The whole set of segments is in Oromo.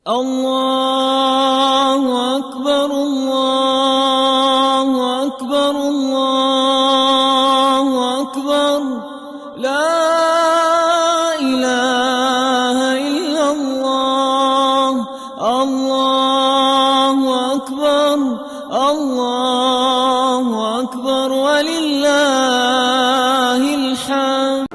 الله أكبر الله أكبر الله أكبر لا إله إلا الله الله أكبر الله أكبر ولله الحمد.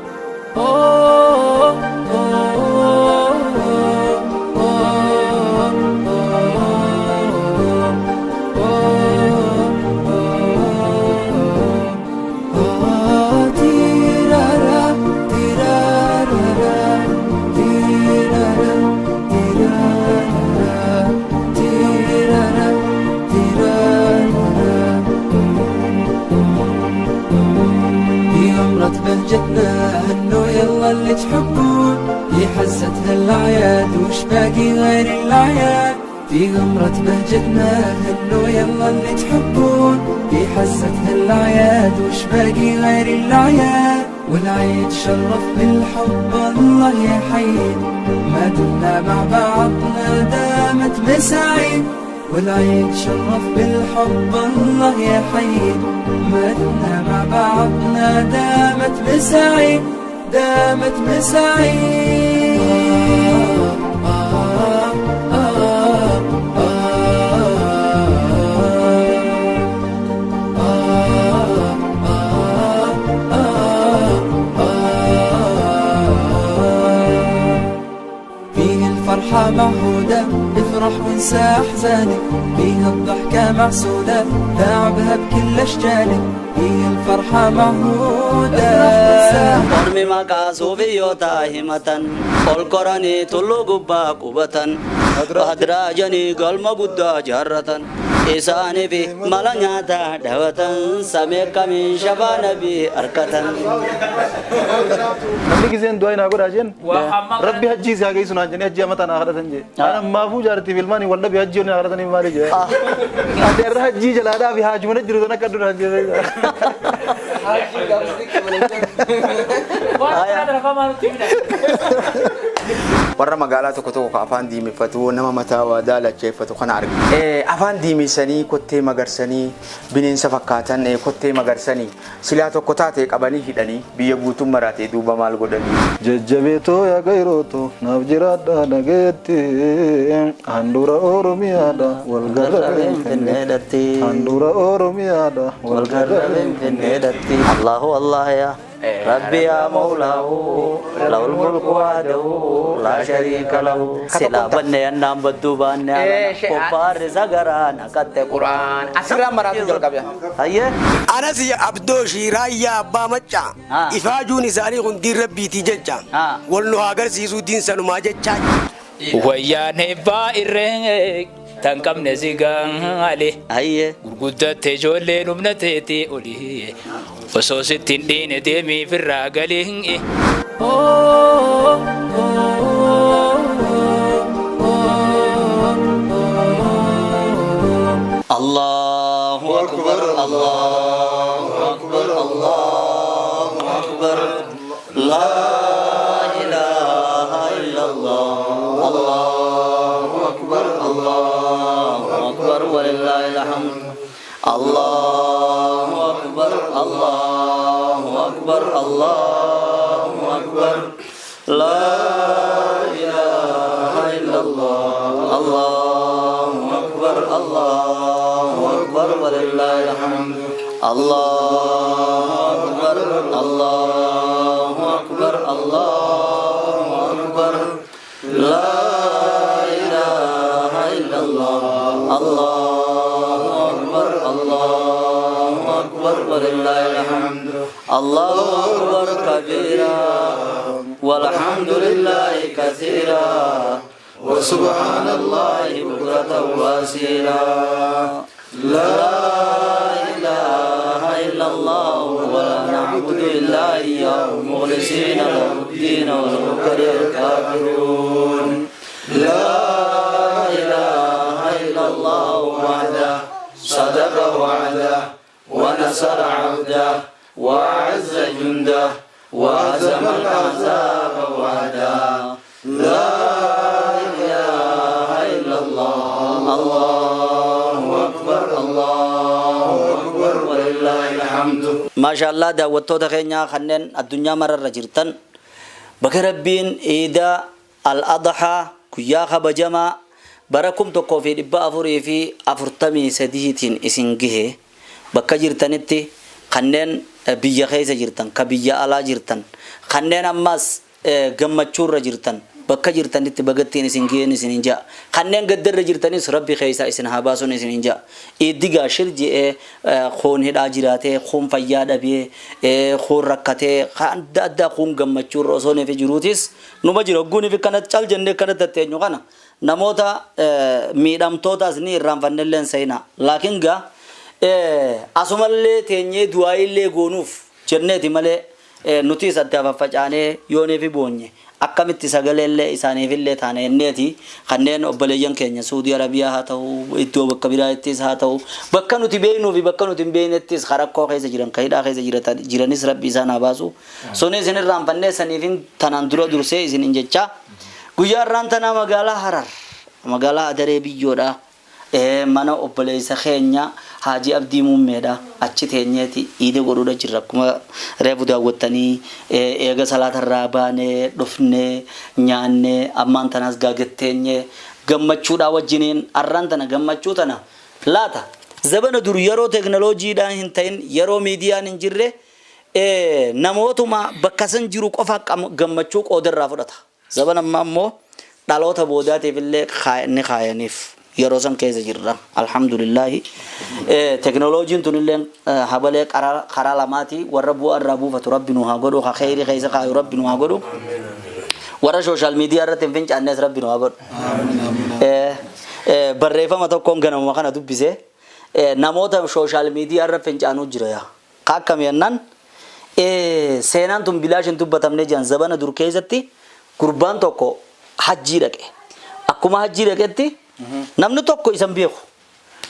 بهجتنا هنو يلا اللي تحبون في حزتها الأعياد وش باقي غير الأعياد. في غمرة بهجتنا هنو يلا اللي تحبون في حزتها الأعياد وش باقي غير الأعياد. والعيد شرف بالحب الله يحيي ما دمنا مع بعضنا دامت مساعيد. والعيد شرف بالحب الله يحيي ما دمنا مع بعضنا دامت مساعيد دامت مساعيد. فيه الفرحة معهودة افرح وانسى احزانك، فيها الضحكة معسولة لاعبها بكل اشجانك، فيه الفرحة معهودة. Ormi maqaa suufiyyoota himatan ol koranii tulluu gubbaa qubatan hadraajanii galma guddaa jaarratan isaaniif mala nyaataa dhawatan samee kamiin shafaa nabii arkatan. Namni giseen du'aa naa godhaa jeen rabbi hajjii si haa geessu naan jennee hajjii amataa naa kadhatan jee. Ana maafuu jaartiif ilmaanii wal dhabe hajjii naa kadhatanii maali jee. Ati irra hajjii jalaadhaa fi haajuma jiru sana akka duraan jee. Warra magaalaa tokko tokko afaan diimeffatu nama mataa waa daalacheeffatu kana arga. Afaan diimessanii kottee magarsanii bineensa fakkaatan kottee magarsanii silaa tokko taate qabanii hidhanii biyya guutuun maraatee duuba maal godhanii. Jajjabeetoo yaa gayrooto naaf jiraadha nageetti handhuura Oromiyaadha wal garra Finfinneedhatti. Handhuura Oromiyaadha wal garra Finfinneedhatti. Allahu Allah ya Rabbi ya Maulahu lahul mulku wahdahu la sharika lahu. Silaa bannee annaan badduu baannee qophaarri sagaraan haqatte Quraan asirraa maraatu jalqabe. Hayyee. Anas Abdooshii raayyaa abbaa maccaa ifaajuun isaanii kun diin rabbiitii jecha wal nu haa agarsiisuu diin sanumaa jechaa. Wayyaan hebbaa irree tan qabne sigaale. Hayyee. Gurguddatte ijoolleen humna teetii oli osoo sitti hin dhiine deemii firraa galee. Allahu akbar Allahu akbar Allahu akbar la ilaha illallah Allahu akbar Allahu akbar walillahil hamd Allahu akbar Allahu akbar Allahu akbar la ilaha illallah Allahu akbar Allahu akbar walillahil hamd Allahu akbar Allahu akbar Allahu akbar la ilaha illallah Allahu akbar Allahu akbar walillahil hamd Allahu akbar kabira walhamdulillahi katsira wa subhanallahi bukratan wa asila. La ilaha illallah wa la na'budu illa iyyahu mukhlisina lahu ad-din wa law karihal kafirun. La ilaha illallah wahdahu sadaqa wa'dahu wa nasara 'abdahu wa 'azza jundahu wa hazama al-ahzaba wahdahu. La ilaha الله أكبر، الله أكبر، ولله الحمد. Maashaallah, daawwattoota keenya kanneen addunyaa mararra jirtan, bakka Rabbiin Iida Al-Adhaa guyyaa kabajamaa bara 1443tiin isin gahe, bakka jirtanitti, kanneen biyya keessa jirtan, ka biyya alaa jirtan, kanneen ammas gammachuurra jirtan, bakka jirtanitti bagattiin isin gaheen isin hin ja'a. Kanneen gaddarra jirtanis Rabbi keessa isin haa baasuun isin hin ja'a. Iddigaa shir je'ee kuun hidhaa jiraatee, kuun fayyaa dhabee, kuun rakkatee, kan adda addaa, kuun gammachuurra osoo neefi jiruutis numa jira. Hogguun fi kana cal jennee kana tatteenyu kana namoota miidhamtootaas ni irraanfannelleen seenaa, laakiin gaa asumallee teenyee du'aayillee goonuuf jenneeti malee nutis adda faffacaanee yooniifi boonye akkamitti sagaleellee isaaniifillee taane jenneeti. Kanneen obboleeyyan keenya Suudii Arabiyaa haa ta'u, iddoo bakka biraattis haa ta'u, bakka nuti beeknuu fi bakka nuti hin beeknettis rakkoo keessa jiran, ka hidhaa keessa jiranis Rabbi isaan haa baasu. Sunis isin irraanfannee saniifin tanaan dura dursee isin hin jechaa, guyyaa irraan tanaa magaalaa Harar, magaalaa Adaree biyyoodha, mana obboleessa keenya Haajii Abdii Muummeedha, achi teenyeeti iida godhuudha jirra. Akkuma reefu daawwattanii, eega salaatarraa baanee dhufnee nyaannee, ammaan tanaas gaagatteenye gammachuudhaa wajjiniin. Arraan tana gammachuu tana laata zabana dur yeroo teeknoloojiidhaan hin ta'in, yeroo miidiyaan hin jirre, namootuma bakka san jiru qofa gammachuu qoodarraa fudhata. Zabana ammaa immoo dhaloota boodaatiif illee ni kaayaniif. Yeroo san keessa jirra, alhamdulillahi. Teknooloojiin tun illee habalee karaa lamaati. Warra bu'aa irraa buufatu Rabbi nu haa godhu, ka kheyrii keessa kaayu Rabbi nu haa godhu, warra social media irratti hin fincaannes Rabbi nu haa godhu. Barreeffama tokkoon ganamuma kana dubbise, namoota social media irra fincaanuu jira. Yaa ka akkami jennaan, seenaan tun bilaash hin dubbatamne jiran. Zabana dur keessatti gurbaan tokko hajjii dhaqe. Akkuma hajjii dhaqetti namni tokko isan beeku.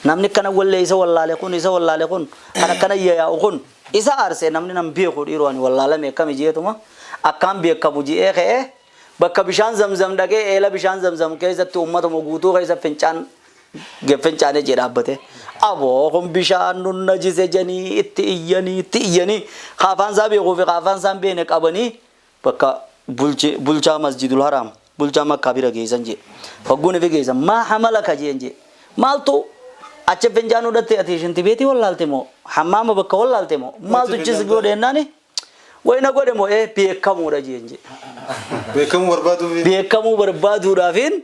Namni akkana wallee isa wallaale kun, isa wallaale kun, kan akkana yaa'u kun isa aarsee, namni nan beeku dhiiroo, ani wallaalame akkami jeetuma akkaan beekamu ji'ee ka'ee bakka bishaan Zamzam dhaqee, eela bishaan Zamzam keessatti uummatuma guutuu keessa fincaan fincaanee jee dhaabbate. Aboo, kun bishaan nun najise janii itti iyyanii, itti iyyanii, kaafaan isaa beekuu fi kaafaan isaa hin beekne qabanii bakka bulchaa Masjidul Haram, bulchaa Makkaa bira geessan jee. Hogguun ifi geessan, "Maa hamalaka?" jeen jee. "Maaltu achi fincaan hudhatte? Ati shinti beetii wallaalte moo hammaama bakka wallaalte moo maaltu chis godhe?" Jennaani, "Wayna godhe moo beekamuudha" jeen jee. Beekamuu barbaaduuf. "Beekamuu barbaaduudhaafiin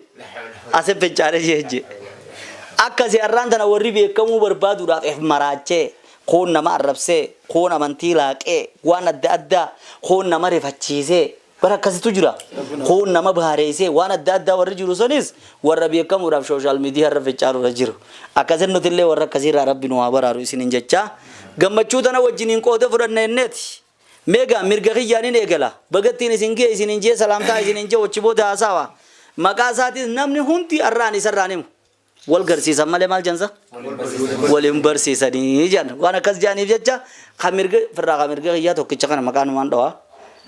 asi fincaane" jeen jee. Akkasi har'aan tana warri beekamuu barbaaduudhaaf if maraachee, kuun nama arrabsee, kuun amantii laaqee, waan adda addaa, kuun nama rifachiisee, bara akkasitu jira, kuun nama baareessee, waan adda addaa warri jiru sanis warra beekamuudhaaf social media irra fincaanuudha jiru. Akkasin nutillee warra akkasiirraa Rabbi nu haa baraaru isinin jechaa, gammachuu tana wajjiniin qooda fudhanna jenneeti. Meegaa mirga kiyyaaniin eegala. Bagattiin isin gee isin hin jee, salaamtaa isin hin jee, wachi booda haasawa. Maqaa isaatis namni hundi arraan isarraan himu. Wal garsiisan malee maal jansa? Waliin barsiisanii jedhan. Waan akkas jedhaniif jecha kan mirga firraa, kan mirga kiyyaa tokkicha kana maqaan waan dhawaa.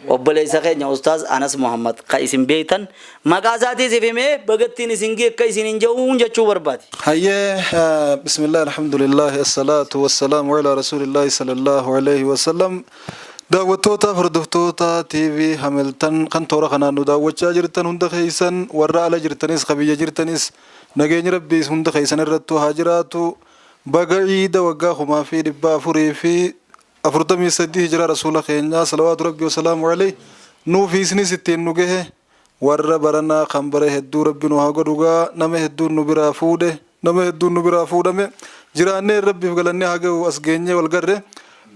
Obboleessa keenya Ustaaz Anas Muhammad kan isin beektan, maqaa isaatiis himee bagattiin isin gee akka isin hin jehuun jechuu barbaade. Hayyee, bismillah, alhamdulillah, asalaatu wassalaamu ala rasuulillahi sallallahu alaihi wasallam. Daawwattoota, hordoftoota TV Hamiltan kan toora kanaan nu daawwachaa jirtan hunda keessan, warra ala jirtanis ka biyya jirtanis, nageenyi Rabbii hunda keessan irrattuu haa jiraatu. Baga iida waggaa 1443 hijiraa rasuula keenyaa salawaatu Rabbii wasalaamu alayhi nuuf isinis ittiin nu gahe, warra baranaa kan bara hedduu Rabbi nu haa godhugaa. Nama hedduun nu biraa fuudhe, nama hedduun nu biraa fuudhame. Jiraannee Rabbiif galannee haa gahu, as geenyee wal garre.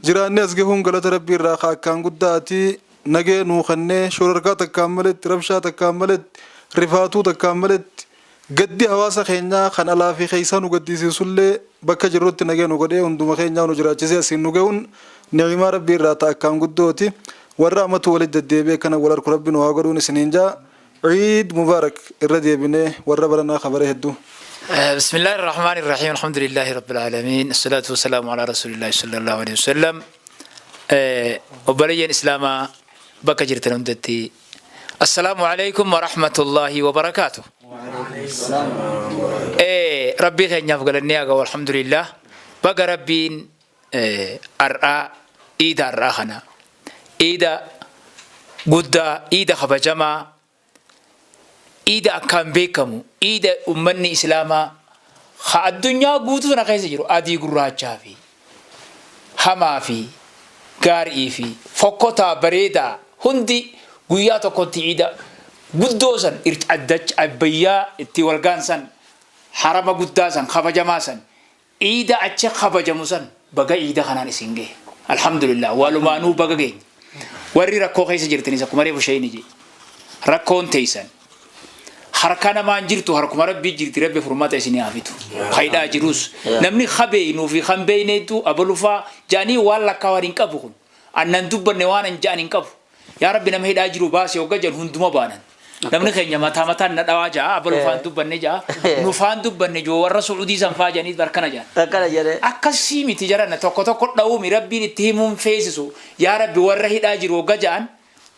Jiraannee as gahuun galata Rabbii irraa ka akkaan guddaati. Nagee nuu kennee, shororkaa takkaan maletti, rabshaa takkaan maletti, rifaatuu takkaan maletti, gaddi hawaasa keenyaa kan alaa fi keessaa nu gaddisiisullee bakka jirrutti nagee nu godhee, hunduma keenyaa nu jiraachisee asiin nu gahuun ni'imaa Rabbii irraa ta akkaan guddooti. Warra amatu walitti deddeebi'ee kana wal harku Rabbi nu haa godhuun isiniin jaa. Ciid mubaarak irra deebinee warra baranaa kabare hedduu. بسم الله الرحمن الرحيم، الحمد لله رب العالمين، الصلاة والسلام على رسول الله صلى الله عليه وسلم. Obboleeyyan Islaamaa bakka jirtan hundatti, السلام عليكم ورحمة الله وبركاته. Rabbii keenyaaf galannee haga alhamdulillah baga Rabbiin har'aa iida har'aa kana iida guddaa iida kabajamaa iida akkaan beekamu iida ummanni islaamaa ha addunyaa guutuu tana keessa jiru adii gurraachaa fi hamaa fi gaarii fi fokkotaa bareedaa hundi guyyaa tokkotti iida guddoo san addacha abbayyaa itti walgaan san harama guddaa san kabajamaa san iida achi kabajamu san baga iida kanaan isin gahe alhamdulillah walumaanuu baga geenya warri rakkoo keessa jirtanis akkuma reefu shayini jee rakkoon teessan harka namaan jirtu harkuma Rabbii jirti Rabbi furmaata isinii haa fidu faayidaa jirus namni habeeynuu fi kan beeyneetu abalufaa jaanii waan lakkaawwan hin qabu kun annan dubbanne waan hin ja'an hin qabu yaa Rabbi nama hidhaa jiru baasee hogga jedhu hunduma baanan namni keenya mataa mataan na dhawaa ja'a abalufaan dubbanne ja'a nufaan dubbanne joo warra Suudii san faa jedhanii barkana ja'an. Akkana jedhee. Akkasii miti jarana tokko tokko dhawuumi Rabbiin itti himuun feesisu yaa Rabbi warra hidhaa jiru hogga ja'an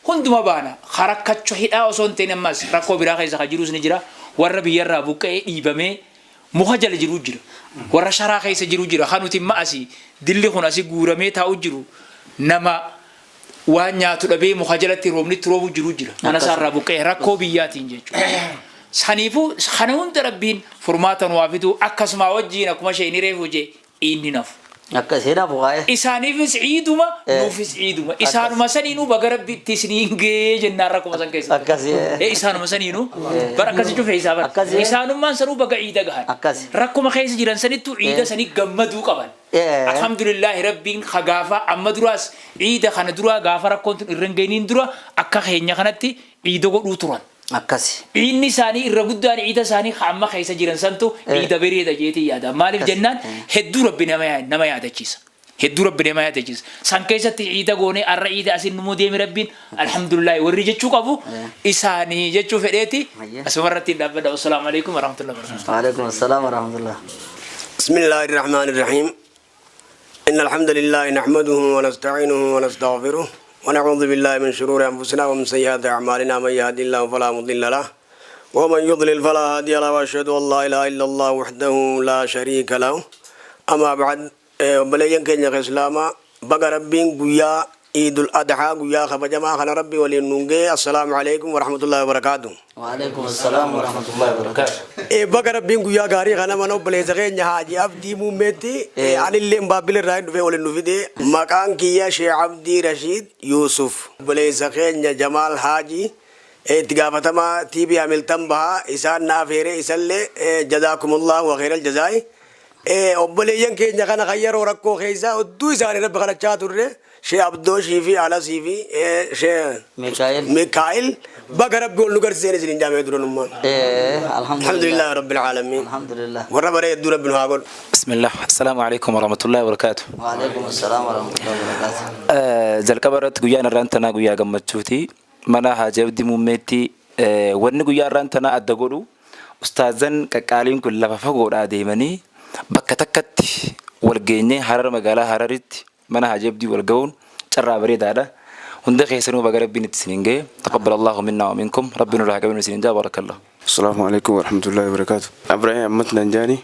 hunduma baana harakkacho hidhaa osoo hin ta'in ammas rakkoo biraa keessa kan jirus ni jira warra biyyarraa buqqa'ee dhiibamee muka jala jiru jira warra sharaa keessa jiru jira kan nuti imma asii dilli kun asii guuramee taa'u jiru nama waan nyaatu dhabee muka jalatti roobni itti roobu jiru jira mana isaarraa buqqa'ee rakkoo biyyaatiin jechuudha. Saniifuu kana hunda Rabbiin furmaata nu haa fidu akkasuma wajjiin akkuma isheen reefu jee inni nafu. Akkasii nafu waa'ee. Isaaniifis ciiduma nuufis ciiduma isaanuma saniinuu baga Rabbi itti isiniin gahee jennaan rakkuma san keessatti. Akkasii. Isaanuma saniinuu bara akkasii cufee isaa bara. Isaanummaan sanuu baga ciida gahan. Akkasii. Rakkuma keessa jiran sanittuu ciida sanii gammaduu qaban. Alhamdulillahi Rabbiin ka gaafa amma duraas ciida kana duraa gaafa rakkoon tun irra hin gahiniin dura akka keenya kanatti ciida godhuu turan. Akkasi. Ciinni isaanii irra guddaan ciida isaanii ka amma keessa jiran santu ciida bareeda jeetii yaada. Maaliif jennaan hedduu Rabbi nama yaadachiisa. Hedduu Rabbi nama yaadachiisa. San keessatti ciida goonee har'a ciida asiin numuu deemi Rabbiin alhamdulillahi warri jechuu qabu isaanii jechuu fedheeti. Asuma irratti hin dhaabbadha. Wassalaamu alaikum warahmatullahi wabarakatuh. Waalaikum assalaam warahmatullah. بسم الله الرحمن الرحيم. إن الحمد لله نحمده ونستعينه ونستغفره ونعوذ بالله من شرور أنفسنا ومن سيئات أعمالنا من يهد الله فلا مضل له ومن يضلل فلا هادي له وأشهد أن لا إله إلا الله وحده لا شريك له. أما بعد بلين كن إسلاما بقى ربين قيا عيد الأضحى قيا خبجما خنا ربي ولينونجي. السلام عليكم ورحمة الله وبركاته. وعليكم السلام ورحمة الله وبركاته. بقى ربين قيا غاري خنا منو بليزغين حاجي عبدي مومتي عن اللي مبابل الرايد في ولنوفيدي مكان كيا شيخ عبدي رشيد يوسف بليزغين جمال حاجي اتقافتما تيبي عملتم بها إسان نافيري إسان جزاكم الله وخير الجزاء. obboleeyyan keenya kana kan yeroo rakkoo keessa hedduu isaanii rabbi kadhachaa turre Shee Abdooshii fi Alasii fi Shee Mikaa'il baga rabbi ol nu garsiiseen isin hin jaamee duranummaan. Alhamdulillah rabbil aalamiin. Alhamdulillah. Warra baree hedduu rabbi nu haa godhu. Bismillah. Assalaamu alaikum warahmatullahi wabarakatuh. Waalaikum assalaam warahmatullahi wabarakatuh. Jalqaba irratti guyyaan irraan tanaa guyyaa gammachuuti. Mana Haaji Abdii Muummeetti wanni guyyaa irraan tanaa adda godhu ustaazan qaqqaaliin kun lafa fagoodhaa deemanii bakka takkatti wal geenyee Harar magaalaa Hararitti mana Haaji Abdii wal ga'uun carraa bareedaadha. Hunda keessanuu baga Rabbiin itti isiniin ga'e. Taqabbalallahu minna wa minkum. Rabbiin nurraa haa qabu isiniin jaa barakallah. Assalamu alaikum warahmatullahi wabarakatuh. Ibrahim Ahmad Nanjani.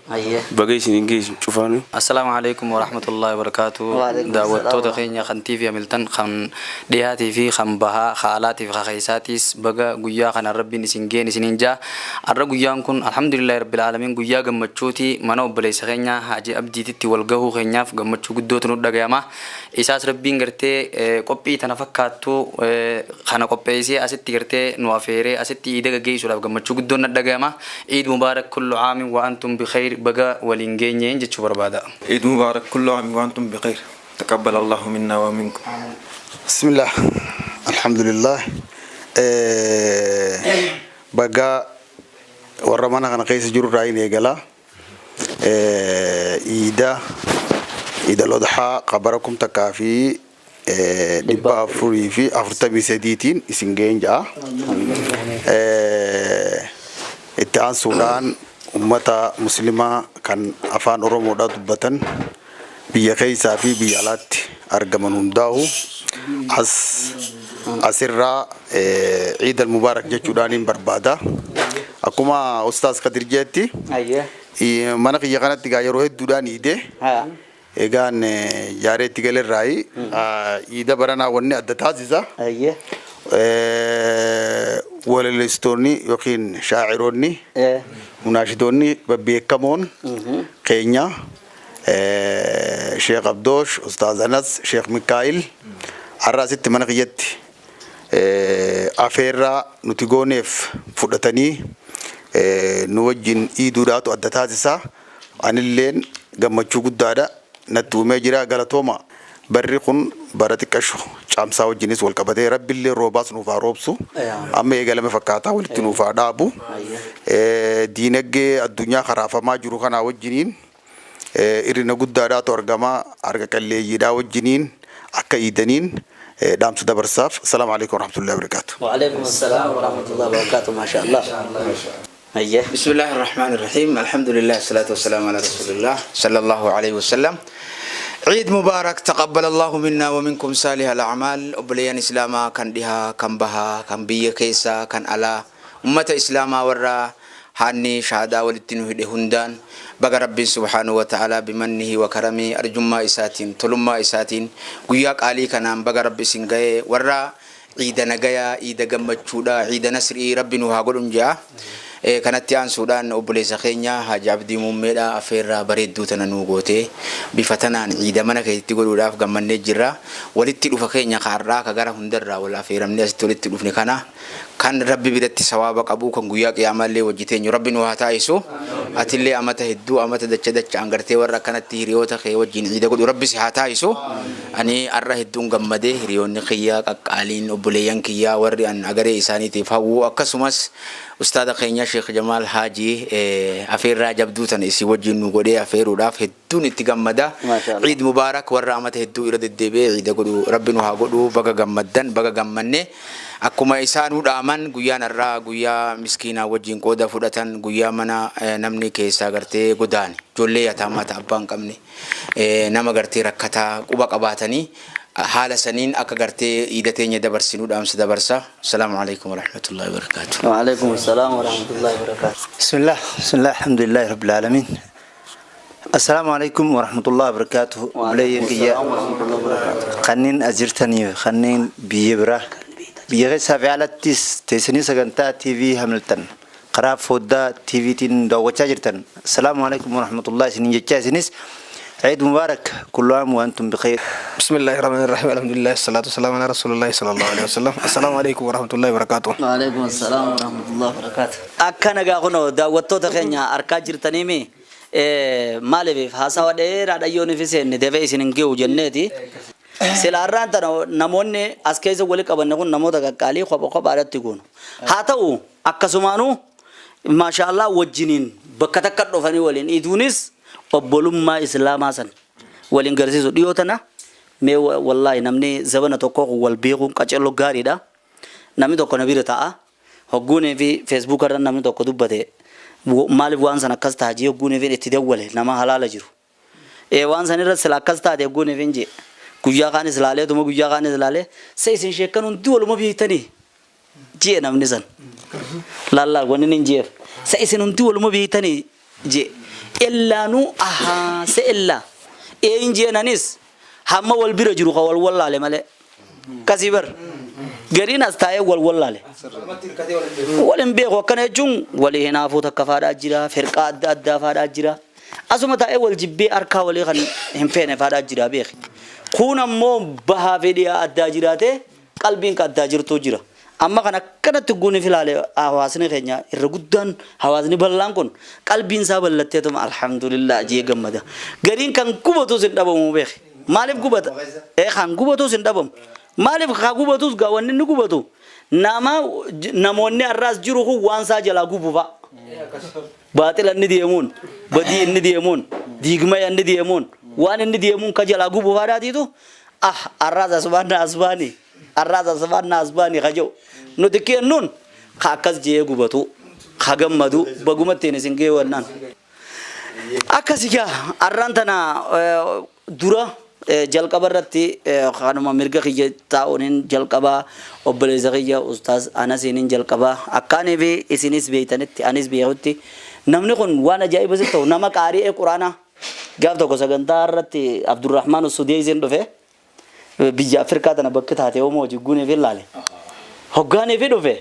Baga isiniin ga'e isin cufaanu. Assalamu alaikum warahmatullahi wabarakatuh. Daawwattoota keenya kan TV Hamilton kan dhiyaatii fi kan bahaa haalaatii fi keessaatis baga guyyaa kana Rabbiin isin ga'een isiniin jaa. Har'a guyyaan kun alhamdulillahi rabbil aalamiin guyyaa gammachuuti mana obboleessa keenya Haaji Abdiititti wal gahuu keenyaaf gammachuu guddootu nu dhagayama. Isaas Rabbiin gartee qophii tana fakkaattu kana qopheessee asitti gartee nu afeeree asitti iida gaggeessuudhaaf gammachuu guddoo ندقما عيد مبارك كل عام وأنتم بخير بقى ولينجين جتشو بربادا. عيد مبارك كل عام وأنتم بخير تقبل الله منا ومنكم. بسم الله الحمد لله. بقى ورمانا كان قيس جرور راين يقلا إيدا الأضحى قبركم تكافي dhibba afurii fi afurtamii sadiitiin isin ga'een ja'a. Itti aansuudhaan uummata muslimaa kan afaan Oromoodhaa dubbatan biyya keessaa fi biyya alaatti argaman hundaa'u asirraa Ciid al-Mubaarak jechuudhaan hin barbaada. Akkuma Ustaaz Kadir jeetti mana kiyya kanatti gaa yeroo hedduudhaan iidee egaan jaareetti galerraayi iida baranaa wanni adda taasisa. Walaleessitoonni yookiin shaaciroonni munaashidoonni babbeekamoon keenya Sheekh Abdoosh, Ustaaz Anas, Sheekh Mikaa'il har'a asitti mana kiyyatti afeerraa nuti gooneef fudhatanii nu wajjin iiduudhaatu adda taasisa. Anilleen gammachuu guddaadha natti uumee jira galatooma. Barri kun bara xiqqashu caamsaa wajjinis wal qabatee rabbillee roobaas nuuf haa roobsu. Amma eegalame fakkaataa walitti nuuf haa dhaabu. Diinagdee addunyaa karaafamaa jiru kanaa wajjiniin irrina guddaadhaatu argama harka qalleeyyiidhaa wajjiniin akka iidaniin dhaamsa dabarsaaf. Asalaamu alaikum warahmatullahi wabarakaatu. وعليكم السلام ورحمة الله وبركاته ما شاء الله. بسم الله الرحمن الرحيم الحمد لله الصلاة والسلام على رسول الله صلى الله عليه وسلم. عيد مبارك تقبل الله منا ومنكم صالح الأعمال. أبليان إسلاما كان دها كان بها كان بيه كيسا كان على أمة إسلاما ورا هاني شهادة ولتنه هندان بقى ربي سبحانه وتعالى بمنه وكرمه أرجما إساتين تلما إساتين قياك علي كنام بقى ربي سنجاي ورا عيد نجايا عيد جمتشودا عيد نسري ربي نوها قولن جا kanatti aansuudhaan obboleessa keenya Haaji Abdii Muummeedha afeerraa bareedduu tana nuu gootee bifa tanaan ciida mana keessatti godhuudhaaf gammannee jirra. Walitti dhufa keenya kaarraa ka gara hundarraa wal afeeramnee asitti walitti dhufne kana kan rabbi biratti sawaaba qabu kan guyyaa qiyaamallee wajji teenyu rabbi nu haa taa'isu. Atillee amata hedduu amata dacha dachaan gartee warra akkanatti hiriyoota kee wajjin ciida godhu rabbi si haa taa'isu. Ani arra hedduun gammadee hiriyoonni kiyyaa qaqqaaliin obboleeyyan kiyyaa warri an agaree isaaniitiif hawwu akkasumas ustaada keenya Sheekh Jamaal Haajii afeerraa jabduu tana isii wajjin nu godhee afeeruudhaaf hedduun itti gammada. Ciid mubaarak warra amata hedduu irra deddeebi'ee ciida godhu rabbi nu haa godhu baga gammaddan baga gammanne. Akkuma isaanuu dhaaman guyyaan har'aa guyyaa miskiinaa wajjin qooda fudhatan guyyaa mana namni keessaa gartee godaane ijoollee yataamaa ta'a abbaa hin qabne nama gartee rakkataa quba qabaatanii haala saniin akka gartee iida teenya dabarsinuu dhaamsa dabarsa. Asalaamu alaikum warahmatullahi wabarakaatuh. وعليكم السلام ورحمة الله وبركاته. بسم الله بسم الله الحمد لله رب العالمين. السلام عليكم ورحمة الله وبركاته. وعليكم السلام ورحمة الله وبركاته. خنين أجرتني خنين بيبرة بيغي سافعلتيس تيسني سغنتا تي في هاملتن قراب فودا تي في تين دوغچا جرتن. السلام عليكم ورحمة الله سنين جچا سنيس عيد مبارك كل عام وأنتم بخير. بسم الله الرحمن الرحيم الحمد لله الصلاة والسلام على رسول الله صلى الله عليه وسلم. السلام عليكم ورحمة الله وبركاته. وعليكم السلام ورحمة الله وبركاته. أكنا غاغنو داوتو تخنيا أركا جرتنيمي maaliif haasawa dheeraadha yoon fi seenne dafee isin hin ge'u jenneeti. Sila har'aan tana namoonni as keessa wali qabanne kun namoota qaqqaalii kopha kophaadhaatti goonu. Haa ta'u akkasumaanuu maashaallah wajjiniin bakka takka dhufanii waliin iduunis obbolummaa islaamaa san waliin garsiisu dhiyoo tana mee wallaahi namni zabana tokko wal beekuun qacello gaariidha. Namni tokko na bira ta'a. Hogguunii fi feesbuuka irra namni tokko dubbate maaliif waan san akkas ta'a jee hogguunii fi itti dawwale nama halaala jiru. Waan san irra sila akkas taate hogguunii fi jee guyyaa kaanis laalee tuma guyyaa kaanis laalee sa isin sheekkan hundi waluma beektanii jee namni san. Laallaa wanni nin jeef sa isin hundi waluma beektanii jee illaanuu ahaa sa illaa een jeenanis hamma wal bira jiru ka wal wallaale malee kasii bar. Gariin as taa'ee wal wallaale. Wal hin beeku akkana jechuun walii hinaafuu takka faadhaa jira, firqaa adda addaa faadhaa jira. Asuma taa'ee wal jibbee harkaa walii kan hin feene faadhaa jira beeki. Kun ammoo bahaa fi dhiyaa addaa jiraatee qalbiin ka addaa jirtu jira. Amma kan akkanatti guuni filaale hawaasni keenya irra guddaan hawaasni bal'aan kun qalbiin isaa bal'atteetuma alhamdulillah jee gammada. Gariin kan gubatus hin dhabamu beeki. Maaliif gubata? Kan gubatus hin dhabamu. Maaliif haa gubatus gaa wanni inni gubatu nama namoonni har'aas jiru kun waan isaa jalaa gubu fa'a. Baaxila inni deemuun, badii inni deemuun, diigma inni deemuun, waan inni deemuun ka jalaa gubu fa'aadhaatiitu ah har'aas asbaanna asbaani har'aas asbaanna asbaani ka jedhu nuti kennuun ka akkas jee gubatu ka gammadu bagumattiin isin geewwannaan. Akkasi gaa har'aan tana dura Jalqaba irratti kanuma mirga kiyya taa'uun jalqabaa obboleessa kiyya Ustaaz Anasiin jalqabaa akkaanii fi isinis beeytanitti anis beekutti namni kun waan ajaa'iba sitti ta'u nama qaari'ee quraanaa gaaf tokko sagantaa irratti Abdurrahmaan Sudeesiin dhufe biyya Afrikaa tana bakka taate homoo jigguunii fi ilaale. Hoggaanii fi dhufe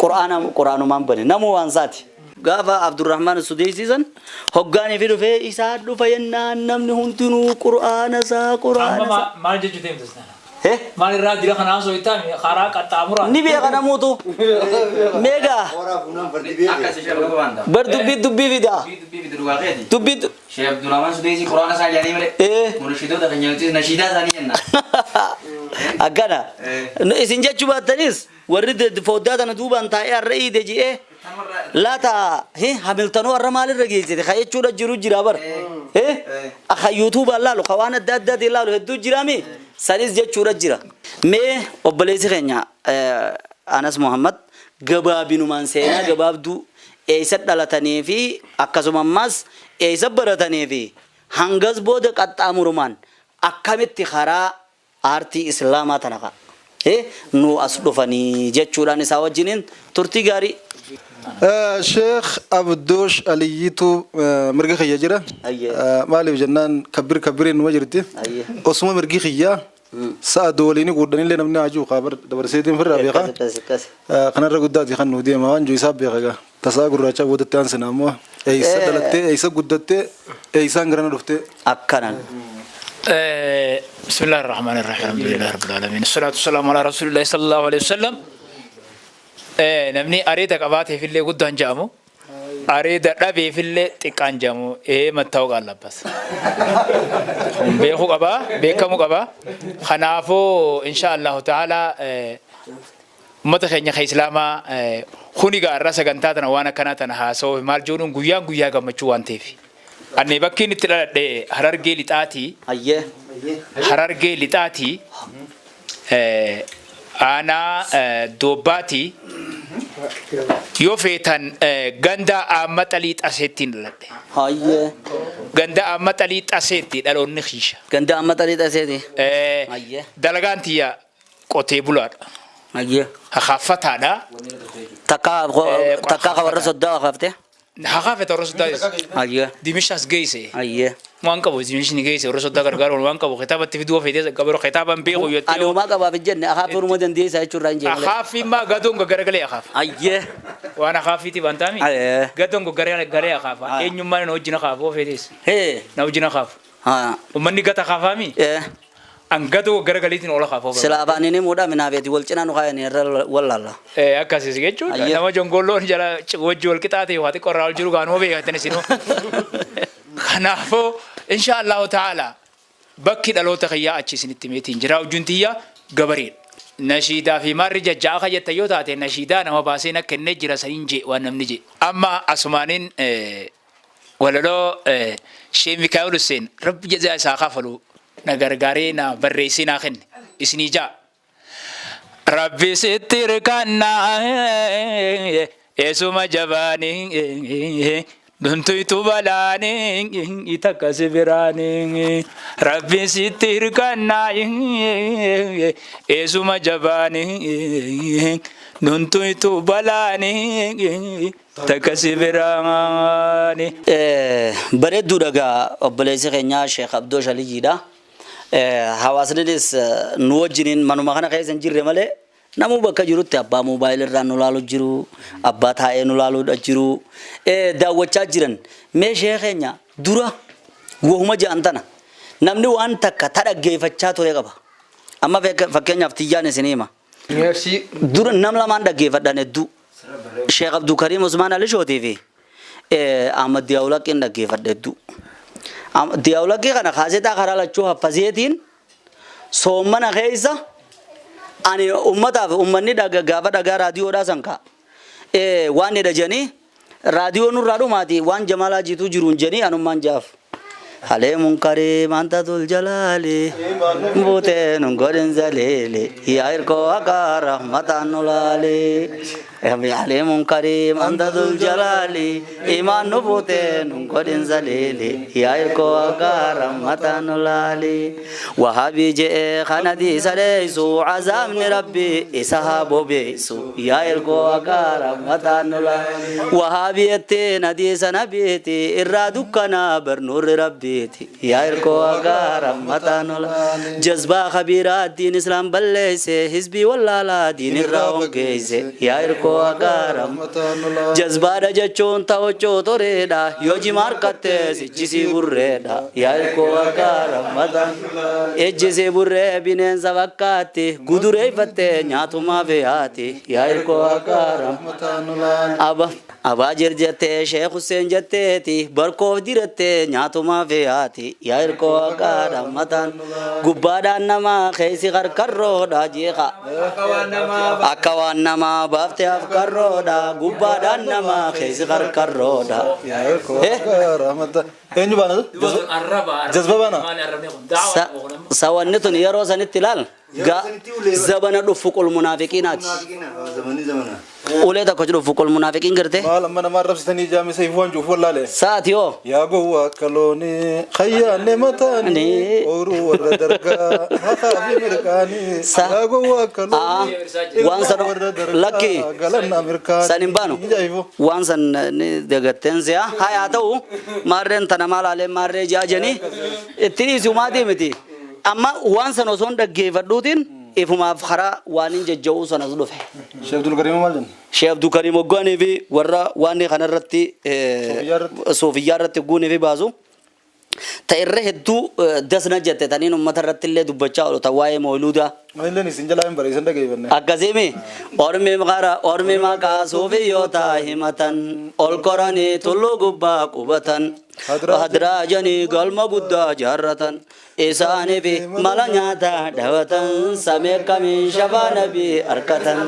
quraana quraanumaan bane namuu waan isaati. Gaafa Abdurrahmaan Sudeesiisan hoggaanii fi dhufe isaa dhufa yennaan namni hundinuu quraana isaa quraana isaa. Maal jechuu deemtas nana? Maal irraa dira kanaa osoo hin taane karaa qaxxaamuraa. Ni beeka namuutu. Meegaa. Bar dubbii dubbii fidaa. Dubbii. Sheekh Abdurrahman Sudeesii quraana isaa jedhanii malee. Munashidoota kan jedhamtis nashiidaa isaanii jenna. Akkana. Isin jechuu baattanis warri foddaa tana duubaan taa'ee har'a iide ji'ee laata hamiltanoo har'a maalirra geessite ka jechuudha jiru jira bara. Ka yuutuubaan laalu ka waan adda addaatiin laalu hedduu jiraami sanis jechuudha jira. Mee obboleessi keenya Anas Muhammad gabaabinumaan seenaa gabaabduu eessa dhalatanii fi akkasuma ammas eessa baratanii fi hangas booda qaxxaamurumaan akkamitti karaa aartii islaamaa tana ka'a. Nu as dhufanii jechuudhaan isaa wajjiniin turtii gaarii. Sheekh Abdoosh Aliyyiitu mirga kiyya jira. Maaliif jennaan kabbir kabbiriin numa jirti. Osuma mirgi kiyyaa sa'a dooliini guddhanillee namni hajuu qaabar dabarseetiin firraa beekaa. Kanarra guddaati kan nu deema waan jiru isaa beeka gaa. Tasaa gurraacha boodatti aansina ammoo eessa dhalattee eessa guddattee eessaan garana dhuftee. Akkanaan. بسم الله الرحمن الرحيم الحمد لله رب العالمين الصلاة والسلام على رسول الله صلى الله عليه وسلم. نمني أريد قباته في اللي قدام جامو أريد ربي في اللي تكان جامو إيه ما توقع الله بس بيخو قبا بيكمو قبا خنافو إن شاء الله تعالى متخيل خي إسلاما خوني قارة سكنتاتنا وأنا كناتنا هاسو مال جونون قيان قيان قمتشوان تيفي. Ani bakki inni itti dhaladhe Harargee Lixaatii. Harargee Lixaatii. Aanaa Doobbaatii. Yoo feetan ganda Ahmad Alii Xaseettiin dhaladhe. Ganda Ahmad Alii Xaseetti dhaloonni kiisha. Ganda Ahmad Alii Xaseeti. Dalagaan tiyya qotee bulaadha. Hakaffataadha. Takkaa warra soddaa hakaftee. Hakafe warra soddaa. Dimishas geesse. Waan qabu dimishni geesse warra soddaa gargaaruun waan qabu kitaabatti fiduu feetee gabaroo kitaaban beeku yoo ta'u. Ani homaa qabaaf hin jenne akaafi orma dandeessaa jechuurraa hin jenne. Akaafi maa gadoon garagalee akaafa. Waan akaafiiti waan taami. Gadoon garagalee akaafa. Eenyummaan na wajjin akaafu feetees. Na wajjin akaafu. Uummanni gata akaafaami. An gadoo garagaleetiin ol akaafu. Sila afaaniin himuudhaan minaafeeti wal cinaa nu kaayanii irra wallaalla. Akkasis jechuudha. Nama jongolloon jala wajji wal qixaatee waa xiqqoo irraa ol jiru gaanuma beekatan isinuu. Kanaafuu insha Allahu ta'ala bakki dhaloota kiyyaa achi isinitti meetiin jira wajjin tiyya gabareedha. Nashiidaa fi marri jajja'a kayyattan yoo taate nashiidaa nama baasee na kennee jira saniin jee waan namni jee. Amma asumaaniin walaloo Sheekh Mikaa'el Hussein rabbi jazaa isaa kafalu na gargaaree na barreessee naa kenne isinii ja'a. Rabbi sitti hirkannaa eessuma jabaanii dhumtuitu balaanii takka si biraanii. Rabbi sitti hirkannaa eessuma jabaanii dhumtuitu balaanii takka si biraanii. Bareedduu dhagaa obboleessi keenyaa Sheekh Abdoosh Aliyyiidha. Hawaasnis nu wajjiniin manuma kana keessa hin jirre malee namuu bakka jirutti abbaa moobaayilii irraa nu laalu jiru, abbaa taa'ee nu laaluudha jiru, daawwachaa jiran. Mee sheekh keenya dura wahuma ja'an tana namni waan takka dhaggeeffachaa ture qaba. Amma fakkeenyaaf tiyyaan isin hima. Dura nam lamaan dhaggeeffadhan hedduu. Sheekh Abdulkariim Usmaan Alishootii fi Ahmad Diyaawulaqiin dhaggeeffadha hedduu. Diyaawulaqii kana kaasetaa karaa lachuu haffaseetiin soommana keessa ani ummataaf ummanni gaafa dhagaa raadiyoodhaa san ka'a. Waan jedha jedhanii raadiyoo nurraa dhumaati waan Jamaalaa jiituu jiruun jedhanii anummaan jaaf. Halee munkaree maanta tul jalaale buutee nun godhin zaleele yaa hirkoo akka rahmataan nu laale. عليم كريم أنت ذو الجلال إيمان نبوتين قد زليل يا إركو أكارم متان لالي وهابي جئ خندي سليسو عزام ربي إسهاب بيسو يا إركو أكارم متان لالي وهابي التين دي سنبيتي إرادكنا برنور ربيتي يا إركو أكارم متان لالي جذبا خبيرات دين إسلام بلسي حزبي ولا لا دين الراوم كيسي يا إركو أكارم جذبا رجچون توچو توريدا يوجي ماركته سجسي بريدا يا إركو أكارم متان ejjisee burree bineensa fakkaatti gudureeffattee nyaatumaa fe'aati yaa irkoo akkaaram abaa jir jettee sheekh Hussein jetteeti barkoof dirattee nyaatumaa fe'aati yaa irkoo akkaaram mataan gubbaadhaan namaa keessi qarqarroodha jeeqa akka waan namaa baaftee afkarroodha gubbaadhaan namaa keessi qarqarroodha. Yaa irkoo akkaaram mataan. Eenyu baana? Jazba baana? Sawanni tun yeroo sanitti ilaal zabana dhufu qul munaafiqiinaati. Ulee tokko dhufu qul munaafiqiin gartee. Maal amma nama arrabsitanii jaamisa ifuu hancuuf wallaale. Saati yoo. Yaa gowwaa akka loonii khayyaanne mataanii ooyiruu warra dargaa haqaa fi mirqaanii. Yaa gowwaa akka loonii waan san lakki galanna mirqaanii. San hin baanu waan san dagatteen si'a haa ta'u maarreen tana maalaalee maarree jaajanii itti dhiisu maatii miti. Amma waan san osoo hin dhaggeeffadhuutiin ifumaaf karaa waan hin jajja'uu sanas dhufe. Sheekh Abdulkariim maal jenna? Sheekh Abdulkariim hoggaanii fi warra waan kanarratti soofiyyaa irratti guunii fi baasu. Ta irra hedduu dasna jette taniin uummata irratti illee dubbachaa oolu ta waa'ee mooluudaa. Anilleen isin jalaa hin bareessan dhaggeeffanne. Akkasiimi ormi maqaa ormi maqaa suufiyyoota himatan ol koranii tulluu gubbaa qubatan hadraajanii galma guddaa jaarratan isaanii fi mala nyaataa dhawatan samee kamiin shafaa nabii harkatan.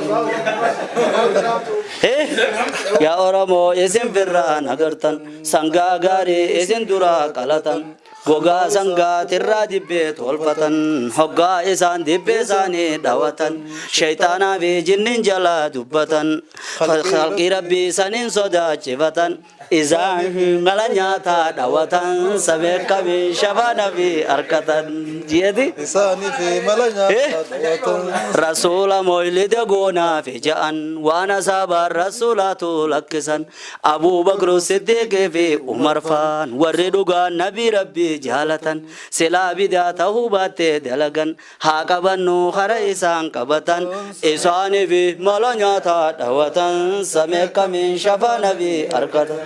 Yaa Oromoo isin firraa nagartan sangaa gaarii isin duraa qalatan. Gogaa sangaa tirraa dibbee tolfatan hoggaa isaan dibbee isaanii dhawatan shaytaanaa fi jinniin jalaa dubbatan khalqii rabbii saniin sodaachifatan isaan mala nyaataa dhawatan samee kamiin shafaa nabii harkatan jeeti. Isaanii fi mala nyaataa dhawatan. Rasuula moylida goonaa fi ja'an waan asaabaan rasuulaatu lakkisan Abuubakru Siddiiqii fi Umar faan warri dhugaan nabii rabbii jaalatan silaa bidaa ta'uu baattee dalagan haa qabannu hara isaan qabatan isaanii fi mala nyaataa dhawatan samee kamiin shafaa nabii harkatan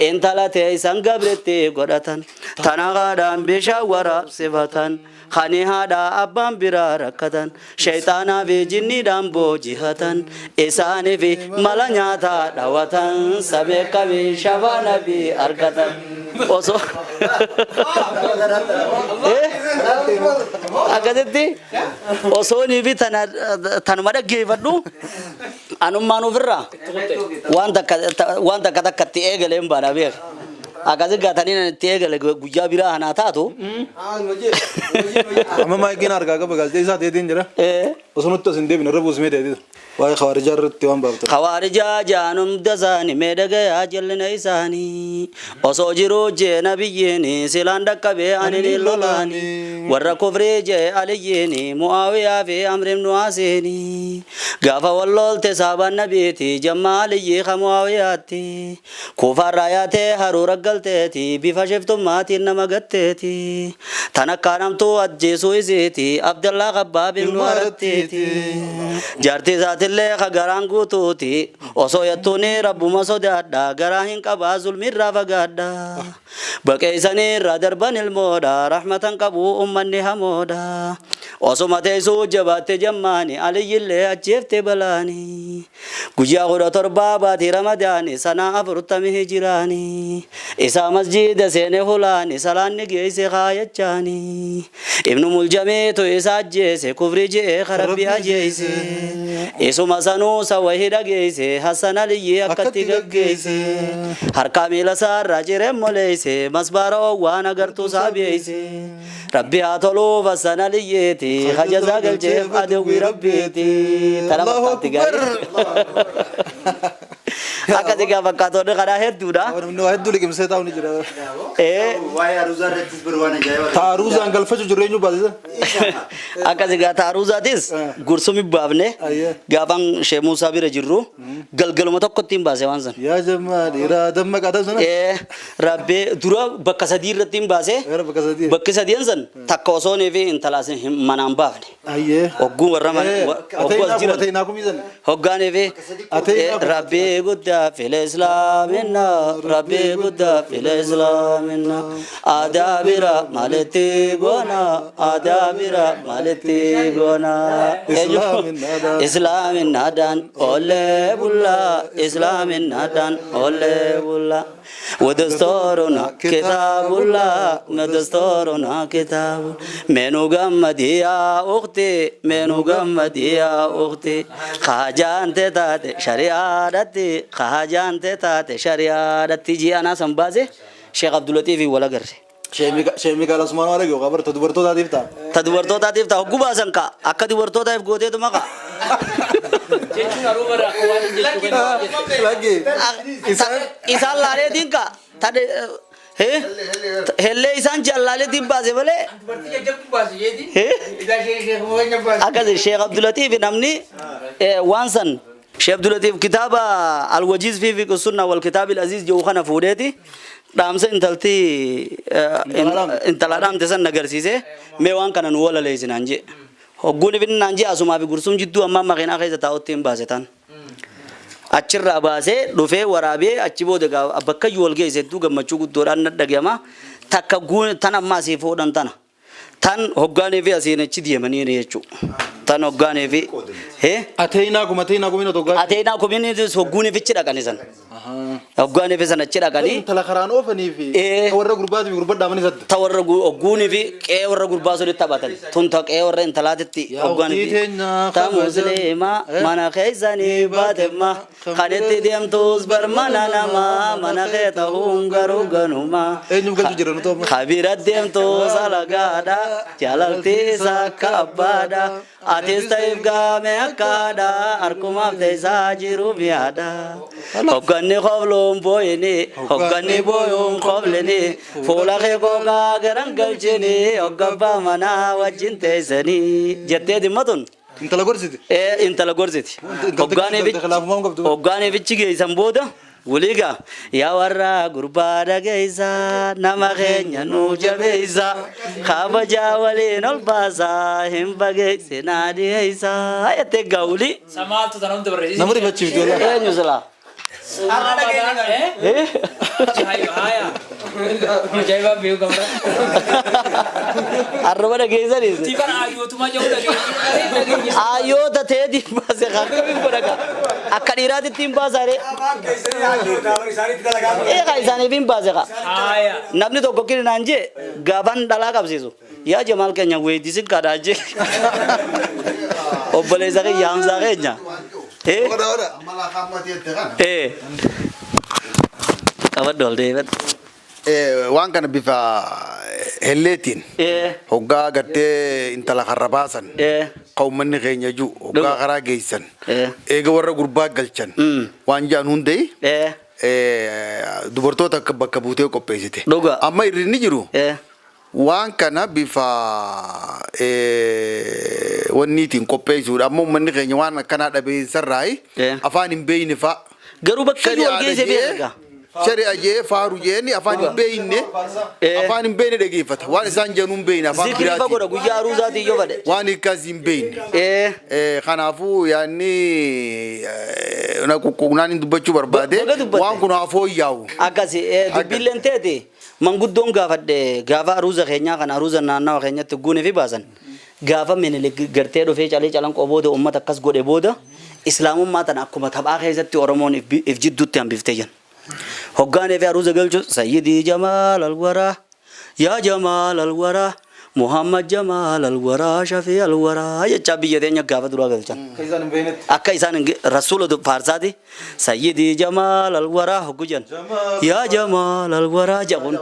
intala teessan gabritti godhatan tana haadhaan bishaan waraabsifatan kani haadha abbaan biraa rakkatan shayxaanaa fi jinniidhaan boojihatan isaanii fi mala nyaataa dhawatan samee kamiin shafaa nabii harkatan osoo akkasitti osoo nii fi tanuma dhaggeeffadhu anummaan ofirraa waan takka takkatti eegalee hin baana beeka. Akkasi gaatanii itti eegale guyyaa biraa hanaa taatu. Amma maayikiin argaa qaba gaazexee isaa ta'eetiin jira. Osoo nutti as hin deebine irra buusimee ta'eetiin. Waa'ee khawaarijaa irratti waan baaftan. Khawaarijaa jaanum dasaani meedhagayaa jallina isaanii osoo jiruu jee nabiyyiini silaan dhaqqabee ani ni lolaani warra kufrii jee aliyyiini mu'aawiyaa fi amrim nuwaasiini gaafa walloolte saabaan nabiiti jamma aliyyii ka mu'aawiyaatti kuufaarraa yaatee haruura galteeti bifa shiftummaatiin nama gatteeti tan akka namtuu ajjeesuu isiiti Abdallaa Qabbaab ibnu Arattiiti jaartii isaati illee ka garaan guutuuti osoo yattuuni rabbuma sodaadha garaa hin qabaa zulmirraa fagaadha baqeessanii irraa darban ilmoodha rahmatan qabu ummanni hamoodha osuma teessuu jabaatte jammaani aliyyillee ajjeefte balaani guyyaa 17 baatii ramadaani sanaa 40 hijiraani Isa masjida seene hulaani salaanni geesse kaayachaani. Ibnu Muljameetu isa ajjeese kufri je'ee karabbi ajeesse. Isuma sanuu sawa hidha geesse Hassan Aliyyi akkatti gaggeesse. Harka miila isaarraa ciree moleesse masbaara waan agartuu isaa beeyse. Rabbi haa toluuf Hassan Aliyyeeti hajazaa galcheef adawwii rabbiiti. Tana fakkaatti gaarii. Akkasii gaa fakkaatonni karaa hedduudha. Namni waa hedduu liqimsee taa'u ni jira. Waa'ee aruuzaa irrattis bir waan ajaa'ibaa. Taaruuzaan galfachuu jirru eenyu baasisa? Akkasii gaa taaruuzaatis gursumi baafne gaafan Shee Muusaa bira jirru galgaluma tokkotti hin baase waan san. Yaa jammaa dhiiraa damma qaataa sana. Rabbi dura bakka sadii irratti hin baase. Bakki sadiin san takka osoonii fi intalaas manaan baafne. Hogguu warra hogguu as jiran. Hoggaanii fi Rabbi guddaa fila islaaminna Rabbi guddaa fila islaaminna aadaa bira maalitti goona aadaa bira maalitti goona islaaminnaadhaan oollee bullaa islaaminnaadhaan oollee bullaa ودستورنا كتاب الله ودستورنا كتاب منو قمدي يا أختي منو قمدي يا أختي خاجان تتاتي شريعتي خاجان تتاتي شريعتي جي أنا سنبازي شيخ عبد اللطيف ولا قري Sheekh Mikael Osmaan waan dhaga'u qabar ta dubartootaatiif ta'a. Ta dubartootaatiif ta'a hogguu baasan ka'a akka dubartootaaf gooteetu maqa. Jechuun haruu bara akka waan hin jechuu kennu. Isaan laaleetiin ka'a. Hellee isaan jallaaleetiin baase malee. Dubartii jajjabduu baase jeeti. Akkas Sheekh Abdulatiif namni waan san Sheekh Abdulatiif kitaaba Alwajiz fi Fiqh Sunna wal Kitaab Al-Aziz jedhu kana fuudheeti. Dhaamsa intalti intala dhaamte san agarsiise mee waan kana nu walaleessinaan jee. Hogguun ifin naan jee asumaa fi gursum jidduu ammaa makiinaa keessa taa'utti hin baase tan. Achirraa baasee dhufee waraabee achi booda bakka iyyuu wal geesse hedduu gammachuu guddoodhaan na dhagayama. Takka tan ammaa asii fuudhan tana. Tan hoggaanii fi asiin achi deemanii jechuudha. Tan hoggaanii fi. Ateenaa kuma ateenaa kumina tokko. Ateenaa kumini hogguunii fichi dhaqanii san. Hoggaanii fi san achi dhaqanii. Intala karaan oofanii fi warra gurbaatii fi gurbaa dhaamanii sadda. Ta warra hogguunii fi qe'ee warra gurbaa sunitti taphatan. Tun ta qe'ee warra intalaatitti hoggaanii fi. Ta musliima mana keessanii baatemma kan itti deemtus bar mana namaa mana kee ta'uun garuu ganuma. Eenyuuf galchu jira nuti amma. Kabira deemtus alagaadha jaalaltiis akka abbaadha. Atis ta'eef gaame akkaadha harkumaaf teessaa jiru mi'aadha. Hogganni qobluun booyini hogganni booyuun qoblini fuula kee gogaa garan galchini hoggabbaa manaa wajjin teessanii jettee dhimma tun. Intala gorsiti. Intala gorsiti. Hoggaanii fichi geessan booda. Wuliga yaa warra gurbaa dhageessa nama keenya nu jabeessa kabajaa waliin ol baasaa hin bageessinaa dhiyeessa jettee gaawuli. Samaaltu tana hunda barreessise. Nama rifachiifti walaa. Eenyu silaa? Ajaa'ibaa beeku qabda. Arraba dhageessanis. Tifan ayyootumaa jedhu dhageessise. Ayyoota ta'eetiin baase akkamiin godha akka dhiiraatitti hin baasaare. Eegaa isaaniif hin baase kaa. Namni tokko kirinaan jee gaafan dhalaa qabsiisu. Yaa jamaal keenya weeddisin kadhaa jee. Obboleessa keenya Hamzaa keenya. Qabadhu ol deebadhu. Waan kana bifa helleetiin hoggaa gartee intala karra baasan ka uummanni keenya jiru hoggaa karaa geessan eega warra gurbaa galchan waan jaan hundee dubartoota akka bakka buutee qopheessite. Amma irri ni jiru waan kana bifa wanniitiin qopheessuudha. Amma uummanni keenya waan akkanaa dhabeessarraayi afaan hin beeyne fa'a. Garuu bakka iyyuu wal geesse beeka. Shari'a jee faaru jeeni afaan hin beeyne afaan hin beeyne dhageeffata waan isaan jedhu hin beeyne afaan Zikrii fa godha guyyaa aruuzaatii yoo fadhe. Waan akkas hin beeyne. Kanaafuu yaanni quqquqnaan hin dubbachuu barbaade waan kun haa fooyya'u. Akkasi dubbiilleen teeti manguddoon gaafadhe gaafa aruuza keenyaa kana aruuza naannawa keenyatti guunee fi baasan gaafa minilik gartee dhufee calee calanqoo booda uummata akkas godhe booda islaamummaa tana akkuma taphaa keessatti Oromoon if jidduutti hambiftee jiran. Hoggaanee fi aruuza galchu sayyidii Jamaal Alwaraa yaa Jamaal Alwaraa Muhammad Jamaal Alwaraa Shafii Alwaraa jechaa biyya teenya gaafa duraa galchan. Akka isaan rasuula faarsaati sayyidii Jamaal Alwaraa hoggu jan yaa Jamaal Alwaraa jedhun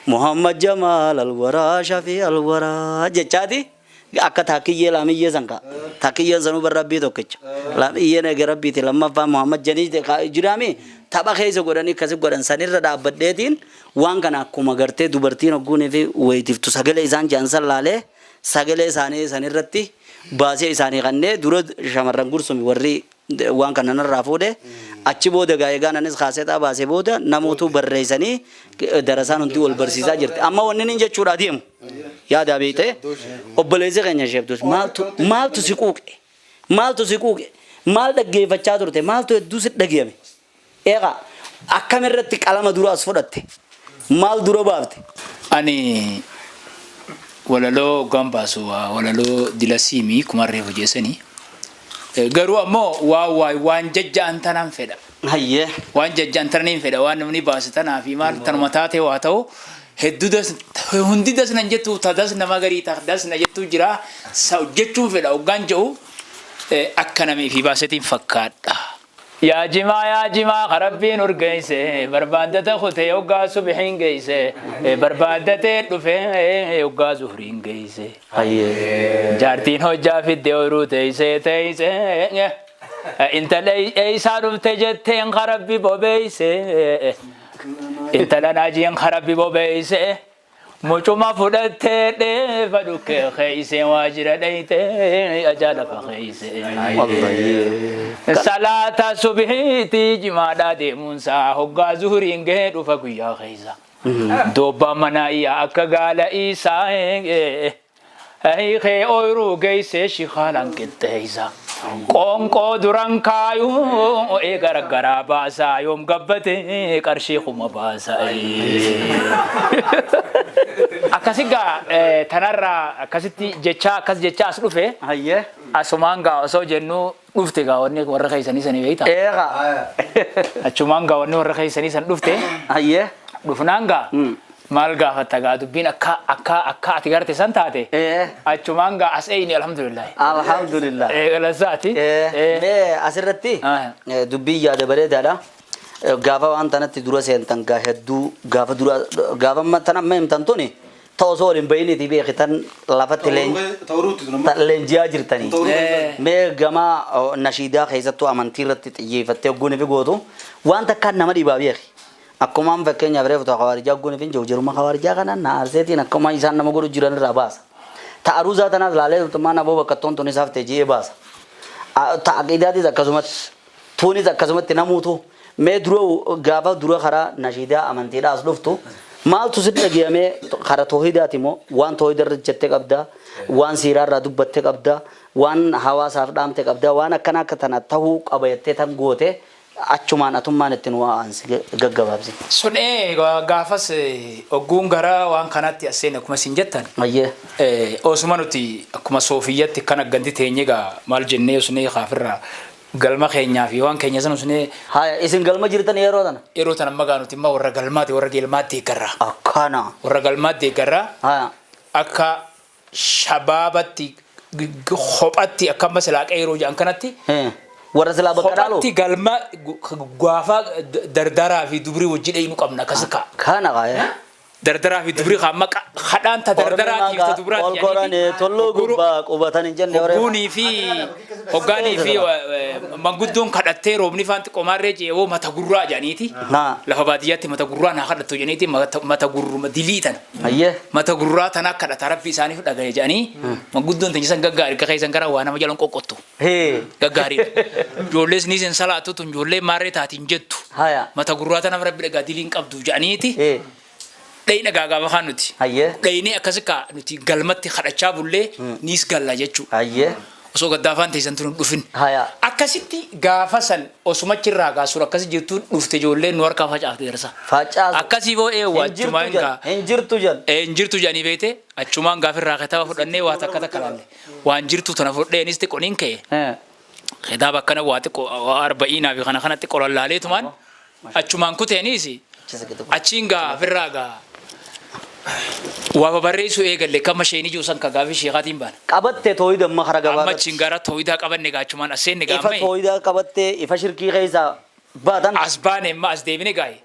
Muhammad Jamaal Alwaraa Shafii Alwaraa jechaati. Akka taakkiyyee laamiyyee sanka taakkiyyeen sanuu bar rabbii tokkicha laamiyyeen eega rabbiiti lammaffaa Muhammad janii jiraami tapha keessa godhanii akkasi godhan sanirra dhaabbadheetiin waan kana akkuma gartee dubartiin hogguunii fi wayitiiftu sagalee isaan jaansan laalee sagalee isaanii sanirratti baasee isaanii kannee dura shamarran gursumi warri waan kana narraa fuudhe achi booda gaa egaa anis kaaseetaa baasee booda namootu barreessanii darasaan hundi wal barsiisaa jirti. Amma wanni inni jechuudha deemu yaada beekte obboleessi keenya isheeftus maaltu si quuqe maaltu si quuqe maal dhaggeeffachaa turte maaltu hedduu si dhageeme eegaa akkamirratti qalama dura as fudhatte maal dura baafte. Ani walaloo hoggaan baasu walaloo dilasiimii kumarree hojjeessanii. Garuu ammoo waan jajja'an tanaan fedha. Hayyee. Waan jajja'an tanaan fedha waan namni baase tanaa fi maal tanuma taatee waa ta'u hedduu das hundi das nan jettu ta das nama garii ta das na jettu jira sa jechuun fedha hoggaan jedhu akka namii fi baasetiin fakkaadha. Yaa jimaa karabbiin urgeesse barbaaddata kutee hoggaa subihiin geesse barbaaddatee dhufee hoggaa zuhriin geesse. Jaartiin hojjaa fiddee ooyiruu teessee teessee intala eessaa dhufte jetteen karabbi bobeesse intala naajiin karabbi bobeesse mucuma fudhattee dheefa dhukkee keeysee waajjira dhayitee ajaa keeysee. Salaata subihiitii jimaadhaa deemuunsaa hoggaa zuhuriin gahee dhufa guyyaa keessa. Dobbaa manaa iyyaa akka gaala isaa hiikee ooyiruu geessee shikaalaan qixxeessa. Qoonqoo duran kaayuu eega garaa baasaa yoom gabbate qarshii kuma baasaa. Akkasi gaa tanarraa akkasitti jechaa akkas jechaa as dhufe. Asumaan gaa osoo jennu dhufte gaa wanni warra keessanii sanii beektaa? Eega. Achumaan gaa wanni warra keessanii san dhufte. Dhufnaan gaa. Maal gaafatta gaa dubbiin akka akka akka ati garte san taate. Achumaan gaa as eeyni alhamdulillah. Alhamdulillah. Galasaati. Mee asirratti dubbii yaada bareedaadha. Gaafa waan tanatti dura seentan gaa hedduu gaafa dura gaafa tan amma himtan tuni ta'u osoo waliin bahiniiti beekitan lafatti leenjiyaa jirtanii. Mee gama nashiidaa keessattuu amantii irratti xiyyeeffattee hogguun fi gootu waan takkaan nama dhibaa beeki. Akkuma fakkeenyaaf reefu ta'u hawaarijaa hogguun fi jiruma hawaarijaa kana naarseetiin akkuma isaan nama godhu jiran irraa baasa. Ta'a aruuzaa tanaas laalee turtummaan aboo bakka toon tun isaaf ta'e baasa. Ta'a aqiidaatis akkasumatti tuunis akkasumatti namuutu mee dura gaafa dura karaa nashiidaa amantiidhaa as dhuftu maaltu si dhagayamee karaa toohidaati moo waan toohidarra jettee qabdaa waan siiraarraa dubbattee qabdaa waan hawaasaaf dhaamte qabdaa waan akkana akka tana tahuu qaba jettee tan goote achumaan atummaan ittiin waan gaggabaabsi. Sun gaafas ogguun gara waan kanatti as seene akkuma isin jettan. Osuma nuti akkuma soofiyyatti kan agganti teenye gaa maal jennee osnee kaafirraa galma keenyaa fi waan keenya sana osnee. Haya isin galma jirtan yeroo tana. Yeroo tana amma gaa nuti immoo warra galmaati warra galmaatti deeggarra. Akkana. Warra galmaatti deeggarra. Akka shabaabatti kophatti akka amma silaa qeeroo jedhan kanatti. Warra silaa bakka dhaaloo. Kophatti galma gaafa dardaraa fi dubrii wajji dhayinu qabna akkas ka'a. Kana qaaya. Dardaraa fi dubrii qaama hadhaan ta dardaraa fi ta dubraa Ol koranii tolluu gubbaa qubatan hin jenne warra. Hogguunii fi hoggaanii fi manguddoon kadhattee roobni faan xiqqoomaarree jeewoo mata gurraa jedhaniiti. Lafa baadiyyaatti mata gurraa naa kadhattu jedhaniiti mata gurruma dilii tana. Mata gurraa tana kadhata rabbi isaaniif dhagaye jedhanii manguddoon teenyisan gaggaarii akka keessan gara waa nama jalan qoqqottu. Gaggaariidha. Ijoollees ni isin salaattu tun ijoollee maarree taatiin jettu. Mata gurraa tanaaf rabbi dhagaa diliin qabdu jedhaniiti. Dhayina gaafa kaan nuti. Dhayinee akkasi kaa nuti galmatti kadhachaa bullee niis galla jechuudha. Osoo gaddaafaan teessan tun dhufin. Akkasitti gaafa san osuma achirraa gaasuun akkasi jirtu dhufte ijoolleen nu harkaa facaafte darsa. Facaasu. Akkasii boo eewwa achumaan gaa. Hin jirtu jan. Hin jirtu jedhanii beekte achumaan gaafirraa kitaaba fudhannee waa takka takka laalle. Waan jirtu tana fudheenis xiqqooniin ka'e. Kitaaba akkana waa xiqqoo arba'iinaa fi kana kanatti qolan laaleetumaan. Achumaan kuteeniis achiin gaa firraa gaa waa babarreessuu eegalle kama isheen ijuu san ka gaafii sheekaatiin baana. Qabatte tooyida amma kara Amma gabaabatti. achiin gara tooyidaa qabanne gaa achumaan as seenne gaa Ifa amma tooyidaa qabatte ifa shirkii keessaa baatan. As baane amma as deebine gaaye.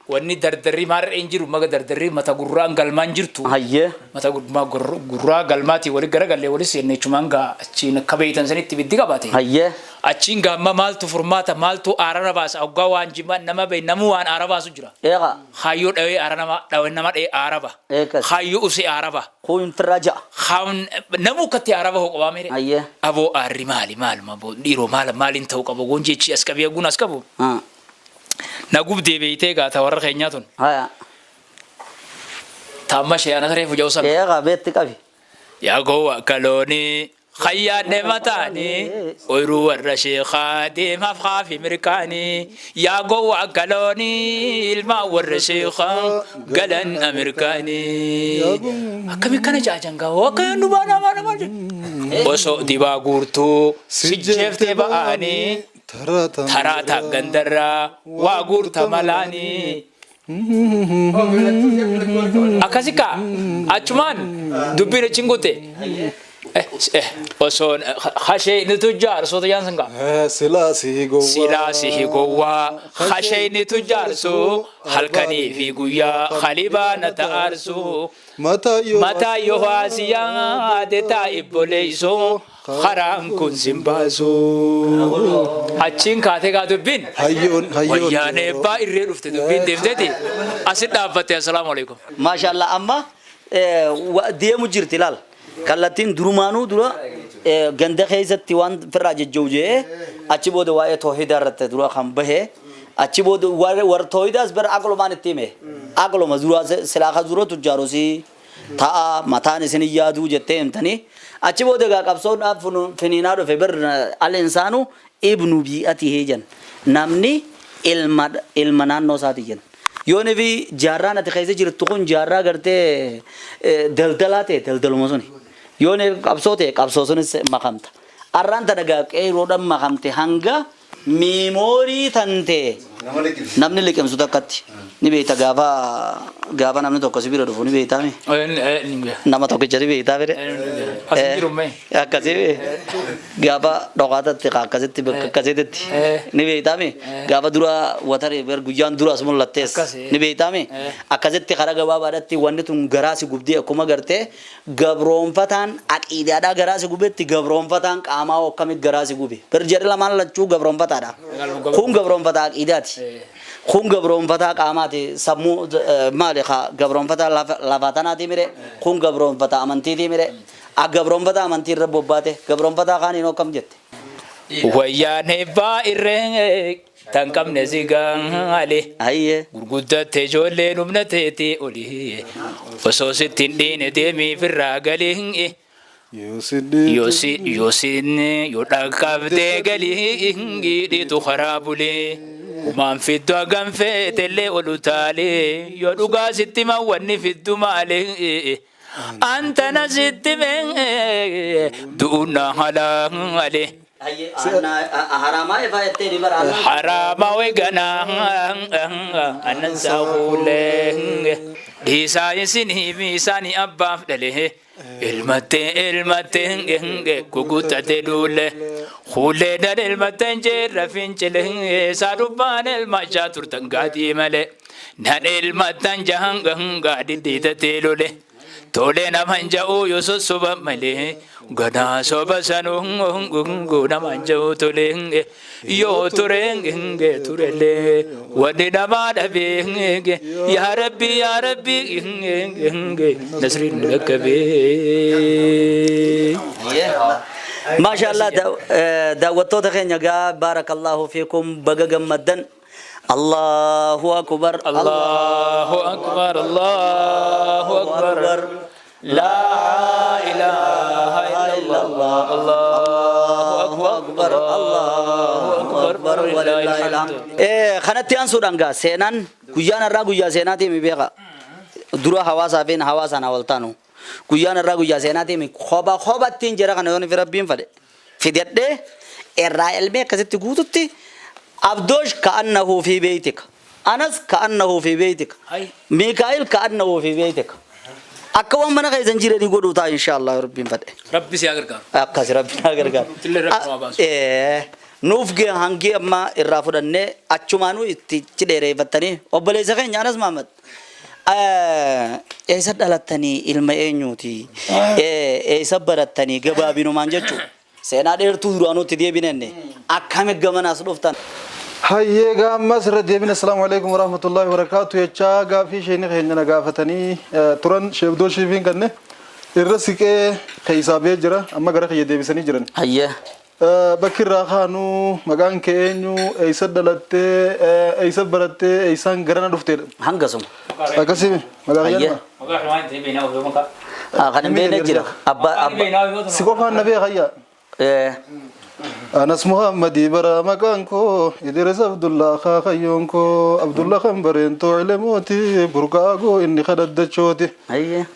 Wanni dardarri maarra hin jiru maga dardarri mata gurraan galmaan jirtu. Hayyee. Mata gurraa galmaatii wali garagallee wali seenne achumaan gaa achiin akka beeytan sanitti ibiddi qabate. Hayyee. Achiin gaa amma maaltu furmaata maaltu aarara baasa hoggaa waan jimaa nama bee namuu waan aara baasu jira. Eegaa. Hayyoo dhawee aara nama dhawee nama dhawee aara ba. Eegas. Hayyoo usee aara ba. Kun firraa ja'a. Haan namuu akkatti aara bahu qabaa mere. Hayyee. Aboo aarri maali maaluma aboo dhiiroo maala maaliin ta'uu qabu goon jechi as qabee guun as qabu. Na gubdee beeytee gaata warra keenyaa tun. Haya. Taamma shee ana saree fuja'u sana. Eegaa beetti qabi. Yaa gowwa kaloonii khayyaadhe mataanii ooyiruu warra sheekaa deemaaf kaafi mirkaanii. Yaa gowwa kaloonii ilmaan warra sheekaa galan amirkaanii. Akkami kana jaajan gaa akka nu baana baana baana. Osoo dibaa guurtuu si jeeftee ba'anii taraa gandarraa waa guurta malaanii. Akkasi kaa achumaan dubbiin achiin guute. Osoo hashee ni tujjaarsoota jaansan gaa. Silaa si gowwaa. Silaa si gowwaa hashee ni tujjaarsu halkanii fi guyyaa halibaa na ta'aarsu. Mataa yoo haasiyaa deetaa ibboleessu karaan kun sin baasu. Achiin kaatee gaa dubbiin. Hayyoon hayyoon. Wayyaan eebbaa irree dhufte dubbiin deemteeti. Asit dhaabbatte assalaamu alaikum. Maashaallah amma deemu jirti ilaal. Kallattiin durumaanuu dura ganda keessatti waan firraa jejjau jee achi booda waa'ee toohidaa irratti dura kan bahe achi booda warra toohidaas bara aqlumaan itti hime. Aqluma dura silaa ka dura tujjaarosii ta'a mataan isin yaaduu jettee himtanii achi booda egaa qabsoodhaaf finiinaa dhufe bir al insaanu ibnu bii'atihi jen namni ilma naannoo isaati jen. Yoon fi jaarraan ati keessa jirtu kun jaarraa gartee daldalaa ta'e daldaluma suni. Yoon qabsoo ta'e qabsoo sunis makamta. Arraan tana gaa qeeroodhaan makamte hanga miimoorii tan ta'e namni liqimsu takkatti. Ni beekta gaafa gaafa namni tokko si bira dhufu ni beektaa mi? Nama tokkicha ni beektaa fedhe. As jiru mee? Akkasii gaafa dhokaatatti akkasitti bakka akkasitti ni beektaa mi? Gaafa dura wataree guyyaan dura as mul'attees ni beektaa mi? Akkasitti karaa gabaabaadhaatti wanni tun garaa si gubdee akkuma gartee gabroonfataan aqiidaadhaa garaa si gubetti gabroonfataan qaamaa akkamitti garaa si gube. Bir jedhe lamaan lachuu gabroonfataadha. Kun gabroonfataa aqiidaati. Kun gabroonfataa qaamaati sammuu maali gabroonfataa lafaa tanaati mire kun gabroonfataa amantiiti mire gabroonfataa amantii irra bobbaate gabroonfataa kaaniin akkam jette. Wayyaan eebbaa irree tan qabne si gaale. Gurguddatte ijoolleen humna teetii oli. Osoo sitti hin dhiine deemii firraa galii. Yosin yoo dhaqqabdee galii dhiitu karaa bulee. Kumaan fiddu hagam feetellee ol utaalee yoo dhugaa sitti mawwanni fiddu maalee. Antana sitti mee du'uuna halaalee. Haramaa ifaa jettee ni bara. Haramaa weganaa annan saahuulee. Dhiisaa isinii fi isaanii abbaaf dhalee. Ilmattee ilmattee guguttate duule. Huulee dhan ilmatteen jeerra fincilee. Saadubbaan ilmachaa turtan gaatii malee. Nan ilmattan jahan gaadiddiitatee lole. Tolee naman ja'uu yoo sossoba malee. Ganaa soba sanuu naman ja'uu tolee. Yoo ture turellee wanni namaa dhabee yaa rabbi yaa rabbi nasriin dhaqqabee. Maashaallah daawwattoota keenya gaa baarakallahu fiikum baga gammaddan. Allahu akbar Allahu akbar Allahu akbar La ilaha illallah Allahu akbar Allahu akbar walillahil hamd. Kanatti aansuudhaan gaa seenaan guyyaan irraa guyyaa seenaatii mi beeka. Dura hawaasaa fi hawaasaan hawaltaanu. Guyyaan irraa guyyaa seenaatii mi kopha kophattiin jira kana yoon fi rabbiin fadhe. Fidadhee irraa elmee akkasitti guututti abdoosh ka'annahu fi beeytika. Anas ka'annahu fi beytika. Mikaa'il ka'annahu fi beytika. Akka waan mana keessan jiranii godhuu ta'a inshaallah rabbiin fadhe. Rabbi si haa gargaaru. Akkas rabbi naa gargaaru. Illee rabbi nu haa baasu. Nuuf gee hangii amma irraa fudhannee achumaanuu itti dheereeffattanii obboleessa keenya Anas Mahammad. Eessa dhalattanii ilma eenyuuti? Eessa barattanii gabaabinumaan jechuudha. Seenaa dheertuu duraanuutti deebinenne akkami gamanaas dhuftan. Hayyee gaammas irra deebine assalaamu alaikum warahmatullahi wabarakaatu jechaa gaafii isheen keenya na gaafatanii turan sheebdoo shiifiin kanne irra siqee keessaa ba'ee jira amma gara kiyya deebisanii jiran. Hayyee. Bakki irraa kaanuu maqaan kee eenyu eessa dhalattee eessa barattee eessaan garana dhufteedha. Hangasuma. Akkasii maqaa kiyya. Kan hin beekne jira. Abbaa. Si qofaan na beeka hayya. Anas Muhammadii bara maqaan koo Idris Abdullah kaakayyoon koo Abdullah kan bareentoo cilemooti burqaagoo inni ka daddachooti.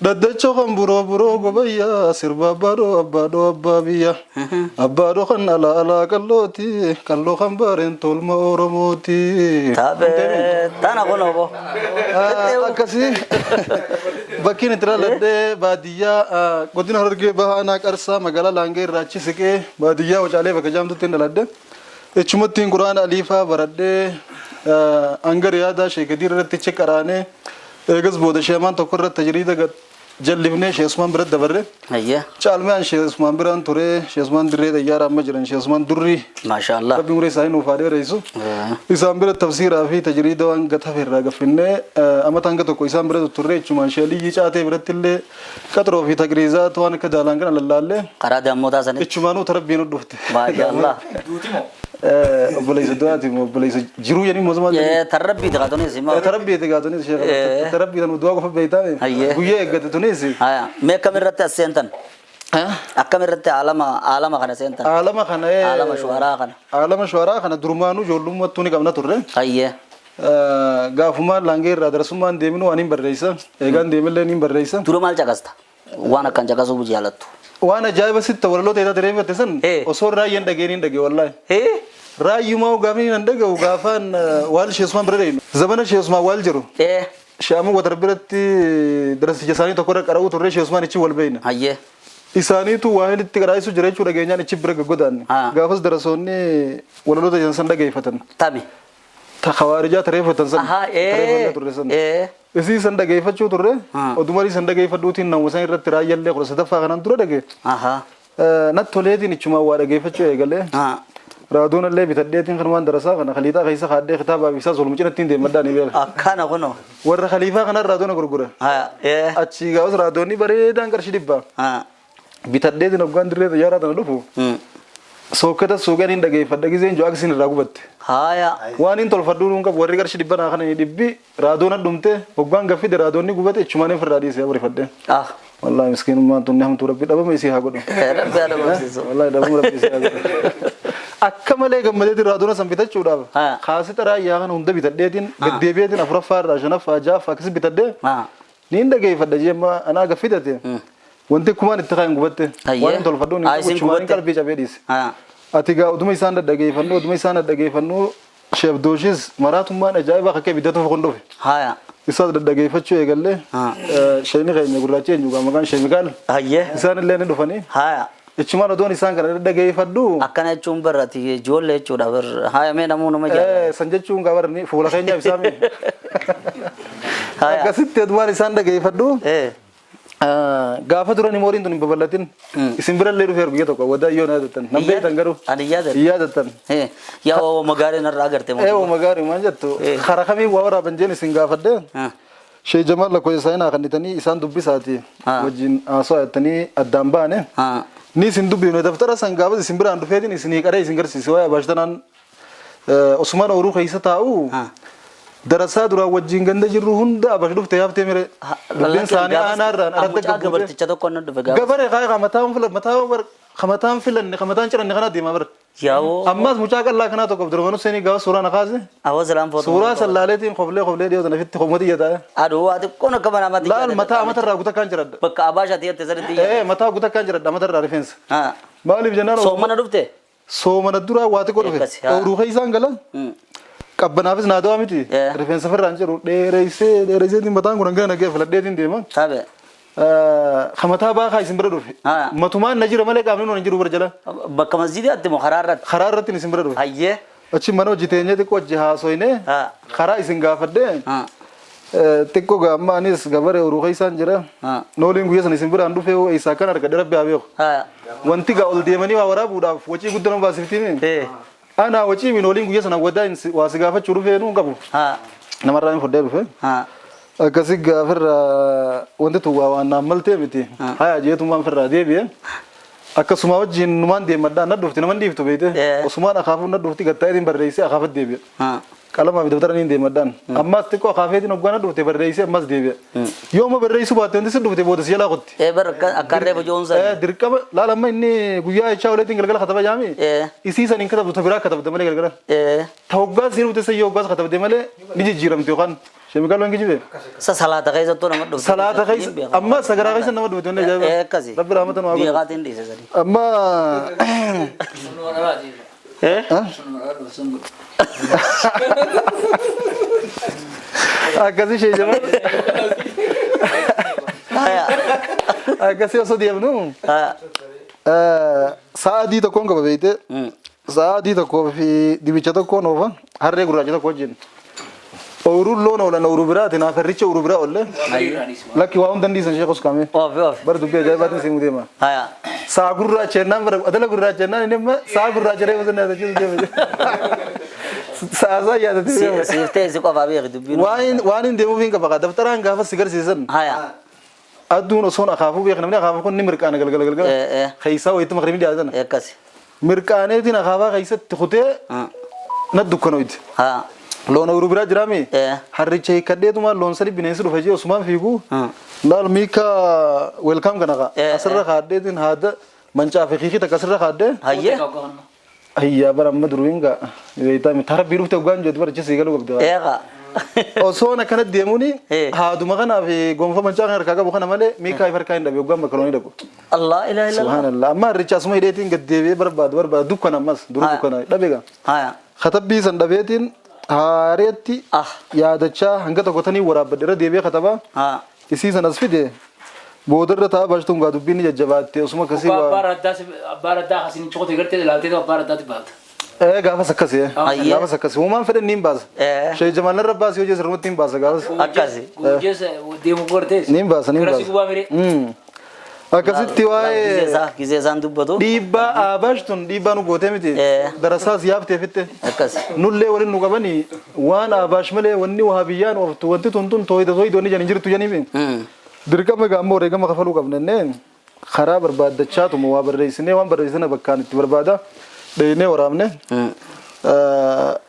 Daddachoo kan buroo buroo gobayyaa sirba abbaadhoo abbaadhoo abbaa biyya. Abbaadhoo kan alaa alaa qallooti qalloo kan bareentoo ilma Oromooti. Tana kun obbo. Akkasii bakkiin itti dhaladhee baadiyyaa godina Harargee Bahaa Aanaa Qarsaa magaalaa Laangee irraa achi siqee baadiyyaa Wacaalee bakka jaamtutti hin dhaladhe. Ichumattiin Quraana Aliifaa baradhee hanga Riyaadaa Sheekadiir irratti ichi qaraanee eegas booda sheemaan tokko irratti tajiriida jallifnee Shee Usmaan biratti dabarre. Caalmaan Shee Usmaan biraan ture Shee Usmaan dirree xayyaara amma jiran Shee Usmaan durrii. Maashaallah. Rabbi umurii isaanii nuuf haa dheeressu. Isaan bira tafsiiraa fi tajiriida waan gatafe irraa gaffinnee amata hanga tokko isaan bira turre jechumaan Shee Aliyyii Caatee biratti illee qaxaroo fi taqriizaat waan akka daalaan kana lallaallee. Karaa dammootaa sanitti. Ichumaanuu tarabbiin nu dhufte. Maashaallah. Duuti moo? Obboleessa du'aati obboleessa jiruu jedhanii mootummaa. Tarrabbii gaatonis immoo. Tarrabbii gaatonis tarrabbii tan du'aa qofa beektaa guyyaa eeggate tunis. Mee akkamirratti as seentan? Akkamirratti aalama kana seentan? Aalama kana. Aalama shuwaraa kana. Aalama shuwaraa kana durmaanuu ijoollummaattuu ni qabna turre. Gaafumaan laangee irraa darasummaan deeminu waan hin barreessa. Eegaan deemillee ni barreessa. Dura maal caqasta? Waan akkan caqasuu jaalattu. Waan ajaa'iba sitta walaloota isaa tareeffate san osoo raayyaan dhageen hin dhage wallaahi. Raayyumaa gaafni nan dhaga'u gaafaan waal Shee Usmaan bira deemu. Zabana Shee Usmaan waal jiru. Shaamu watar biratti darasicha isaanii tokko irra qara'uu turre Shee Usmaan ichi wal beeyna. Isaaniitu waahilitti qaraa'isu jira jechuudha dhageenyaan ichi bira gaggodaanne. Gaafas darasoonni walaloota isaan san dhageeffatan. Tami. Ta khawaarijaa tareeffatan san. Tareeffannee turre san. Isii san dhageeffachuu turre odumarii san dhageeffadhuutiin nama isaan irratti raayyallee 13ffaa kanaan dura dhage. Natti toleetiin ichumaan waa dhageeffachuu eegalee. Raadoon illee bitadheetiin kan waan darasaa kana khaliifaa keessa kaadhee kitaabaa fi isaa solmu cinatti hin deemaddaa ni beeka. Akkana kunoo. Warra khaliifaa kanaan raadoona gurgura. Achi gaafas raadoonni bareedaan qarshii 100. Bitadheetiin hoggaan dirree xiyyaaraa tana dhufu. Sookata suuqaan hin dhageeffadha gizeen jiru akkasiin irraa gubatte. Waan hin tolfadhuu nuun qabu warri qarshii 100 naa kana dhibbi raadoon dhumte hoggaan gaffide raadoonni gubate ichumaan ofirraa dhiisee abarifadhe. Wallaahi miskiinummaan tunni hamtuu rabbi dhabama isii haa godhu. Rabbi haa dhabamsiisu. Wallaahi dhabama rabbi isii haa godhu. Akka malee gammadeetiin raadoona san bitachuudhaaf kaasita raayyaa kana hunda bitadheetiin gaddeebi'eetiin 4ffaa irraa 5ffaa 6ffaa akkasi bitadhee niin dhageeffadha jee amma anaa gaffidate. Wanti kumaan itti kaayan gubatte waan hin tolfadhuun hin qabu ichumaan qalbii cabee dhiise. Ati gaa oduma isaan dhaggeeffannu oduma isaan dhaggeeffannu sheebdooshis maraatummaan ajaa'ibaa akka ibiddatu kun dhufe. Isaas dhaggeeffachuu eegallee sheeni keenya gurraacha eenyu gaa maqaan sheemikaal. Isaan illee ni dhufanii. Ichumaan odoon isaan kana dhaggeeffadhu. Akkana jechuun barati ijoollee jechuudha bar mee namuu nama jaalladha. San jechuun gaa barni fuula keenyaaf isaa mi. Akkasitti odumaan isaan dhaggeeffadhu. Gaafa duran mooriin tun hin babal'atin isin birallee dhufeer guyya tokko wadaa yoo na yaadattan nan beektan garuu Ani yaadadha. hin yaadattan. Yaa ooma gaarii narraa agarte moo. Ooma gaarii maal jettu karaa kamiin waa waraaban jeen isin gaafadhe. Shee Jamaal lakkoofsa isaanii naa kennitanii isaan dubbisaati wajjin haasawaa jettanii addaan baane. Ni isin dubbifne daftara san gaafas isin biraan dhufeetiin isinii qaree isin garsiise waa'ee baashtanaan Osmaan Ooruu keessa taa'u. Darasaa duraan wajjin ganda jirru hunda abash dhufte yaaftee mire. Dubbiin isaanii aanaarraan aradda Mucaa gabarticha tokko na dhufe gaafa. Gabare kaayee kamataan filanne kamataan ciranne kana deemaa bara. Yaa'oo. Ammas mucaa qal'aa kanaa tokko Abdurrahman Hussein gaafa suuraa na kaase. Awwa salaam footoo. Suuraa sallaaleetiin qoflee qoflee dhiyoo sana fitti hommati iyya taa'e. Aduu waa xiqqoon akka mana amatti. Laal mataa amatarraa guutaa kan jiradha. Bakka abaasha ta'e sanitti iyya. Mataa guutaa kan jiradha amatarraa rifeensa. Maaliif jennaan. Soomana dhufte? Soomana duraa waa xiqqoo dhufe. Ooruu keessaan gala. Qabbanaafis naa dawaa miti. Rifeensa firraan jiru dheereessee dheereessee mataan kun hangana nagee filadheetiin deema. Tabe. Kamataa baakaa isin bira dhufe. Matumaan na jira malee qaamni nuun hin jiru bara jala. Bakka masjiidaatti moo karaa irratti? Karaa irratti isin bira dhufe. Hayyee. Achi mana hojii teenyee xiqqoo hojii haasoyne karaa isin gaafadhee xiqqoo gaamma anis gabaree uruu keessaan jira. Nooliin guyyaa sana isin biraan dhufee eessaa kan argadhe rabbi haa beeku. Wanti gaa ol deemanii waa waraabuudhaaf wacii guddaa nama baasiftiini. Ana wacii minooliin guyyaa sana wadaa waa si gaafachuu dhufee nuun qabu. Namarraa hin fudhee dhufe. Akkasi gaafirra wanti tun waa waan naan maltee miti. Haya jeetummaan firraa deebi'e. Akkasuma wajjin numaan deemadhaa na dhufti naman dhiiftu beekte. Osumaan akaafuu na dhufti gattaa'eetiin barreessee akaafat deebi'e. Qalamaa fi dabtara niin deemadhaan. Ammas xiqqoo akaafeetiin hoggaa na dhufte barreessee ammas deebi'e. Yoo amma barreessuu baatte wanti si dhufte booda si jalaa qotti. Bar akka reefu joonsa. Dirqama laala amma inni guyyaa jechaa oleetiin galgala kataba jaami. Isii saniin katabdu ta biraa katabde malee galgala. Ta hoggaa si dhufte sayyoo hoggaas katabde malee ni jijjiiramti yookaan. Shemikal wangi jibe. Sa salaata keessattuu nama dhufte. Salaata keessa amma sagaraa keessa nama dhufte wanni ajaa'iba. Akkasi. Rabbi rahmatan waa godhu. Beekaatiin dhiise sadi. Amma. Akkasi ishee jama. Akkasi osoo deemnu. Sa'a adii tokkoon qaba beekte. Sa'a adii tokkoo fi dibicha tokkoon oofa harree gurraacha tokko wajjin. Ooyiruun loon oolan ooyiruu biraati naaf harricha ooyiruu biraa oolle. Lakki waa hunda dhiisan sheekos kaame. Bara dubbii ajaa'ibaatiin siimuu deema. Sa'a gurraacha jennaan bara adala gurraacha jennaan inni amma sa'a gurraacha reefu sana yaadachiisu deema. Sa'a isaa yaadatee deema. Siiftee si qofaa beeki dubbiin. Waan hin deemuuf hin qaba daftaraan gaafa si garsiisan. Aduun osoon akaafuu beek namni akaafuu kun ni mirqaana galgala galgala. Keessaa wayitti maqribii dhiyaatan. Akkasi. Mirqaaneetiin akaafaa keessatti kutee na dukkanoyti. Loon ooyiruu biraa jiraami. Harricha hiikkadheetuma loon sadi bineensi dhufe jee osumaan fiigu. Laal miika weelkaam kana kaa. Asirra kaadheetiin haada mancaa fi kiikii takka asirra kaadhee. Hayyee. Ayyaa bara amma duruun gaa. Beektaa miti rabbii dhufte hoggaan jeetu bara chisii galuu qabdi. Eegaa. Osoon akkana deemuuni haaduma kanaa fi gonfa mancaa kan harkaa qabu kana malee miikaa if harkaa hin dhabe hoggaan bakka loonii dhaqu. Allah ilaha illallah. Subhanallah. Amma harricha asuma hidheetiin gad deebi'ee barbaadu barbaadu dukkana ammas duru dukkana dhabe gaa. Katabbii san dhabeetiin haareetti yaadachaa hanga tokko tanii waraabbadhe irra deebi'ee katabaa isii sanas fide boodarra ta'a baashtuun gaa dubbiin ni jajjabaatte osuma akkasii waa. Abbaa raddaa akkasiin cokote gartee ilaaltee abbaa raddaatti baata. Gaafas akkasii gaafas akkasii uumaan fedhan niin baasa. Shee Jamaal narra baasii hojii sirriitti hin baasa gaafas. Akkasi. Gujeessa deemu gortees. Niin baasa niin Gara si gubaa miree. Akkasitti waa'ee Gizee isaan dubbatu. Dhiibbaa aabaashtun dhiibbaa nu gootee miti. Darasaas yaaftee fitte. Akkas. Nullee waliin nu qabanii waan aabaash malee wanni wahabiyyaan ooftu wanti tun tun tooyida tooyida wanni jedhan jirtu jedhaniifi. Dirqama gaammoo wareegama kafaluu qabna inneen karaa barbaaddachaatuma waa barreessinee waan barreessine bakkaan itti barbaada dheeyinee waraabne.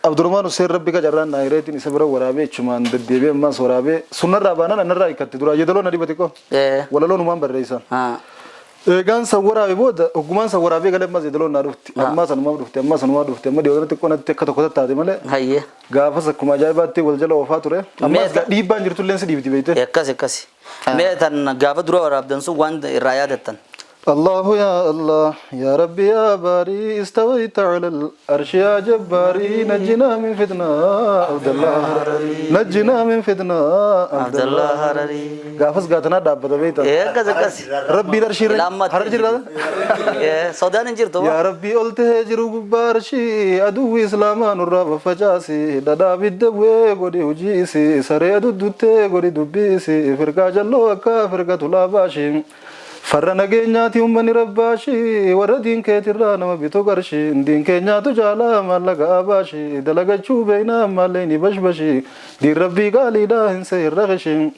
Abdurrahmaan Hussein Rabbi qacarraan naayireetiin isa bira waraabee jechumaan deddeebi'ee ammaas waraabee sunnarraa baanaan annarraa hiikkatti dura yeedaloo na dhibate koo walaloo numaan barreessa. Eegaan san waraabe booda ogummaan san waraabee galee ammaas yeedaloo naa dhufti ammaa sanumaa dhufti ammaa sanumaa dhufti amma dhiyoo xiqqoo natti akka tokko tattaate malee. Gaafas akkuma ajaa'ibaatti wal jala oofaa ture ammaas dhiibbaan jirtu illee si dhiibti beekte. Akkas akkas. Mee tan gaafa dura waraabdan sun waan irraa yaadattan. الله يا الله يا ربي يا باري استويت على العرش يا جباري نجنا من فتنة عبد الله نجنا من فتنة عبد الله هرري قافز قاتنا دابة بيتا إيه كذا كذا ربي درشي هرجي إيه سودان انجر تو يا ربي قلت هجر بارشي أدو إسلاما نرى فجاسي دادا بالدوي قدي وجيسي سري أدو قدي دبيسي فرقا جلو أكا فرقا تلاباشي farra nageenyaati uummanni rabbaashii warra diinkeetirraa nama bitu qarshii diinkeenyaatu jaalaa maallaqa abaashii dalagachuu beeynaa ammallee ni bashbashii diin rabbii qaaliidhaa hin seerra qishii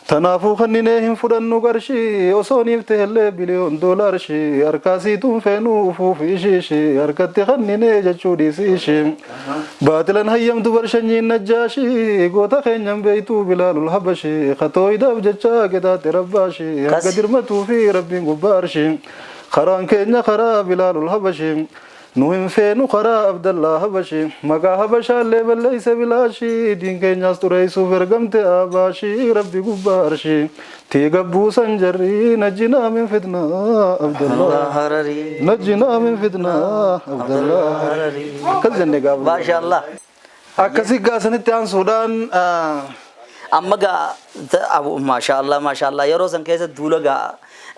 tanaafuu kanninee hin fudhannu qarshii osoo niif ta'ellee biliyoon doolaarshii harkaasiituun feenuu ufuuf ishiishii harkatti kanninee jechuu dhiisiishii baatilan hayyamtu barshanyiin najjaashii goota keenyan beeytuu bilaalul habashii katooyidaaf jecha qixaatte rabbaashii hanga dirmatuu fi rabbiin gubbaarshii karaan keenya karaa bilaalul habashii نوهم فينو خرا عبد الله حبشي مقا حبشا اللي بليس بلاشي دين كينياس تريسو فرقمت آباشي ربي قبارشي تيقبو سنجري نجنا من فتنة عبد الله هرري نجنا من فتنة عبد الله هرري كل جنة قابل ما شاء الله. Akkasii gaasanitti aansuudhaan Amma gaa maashaallah maashaallah yeroo san keessa duula gaa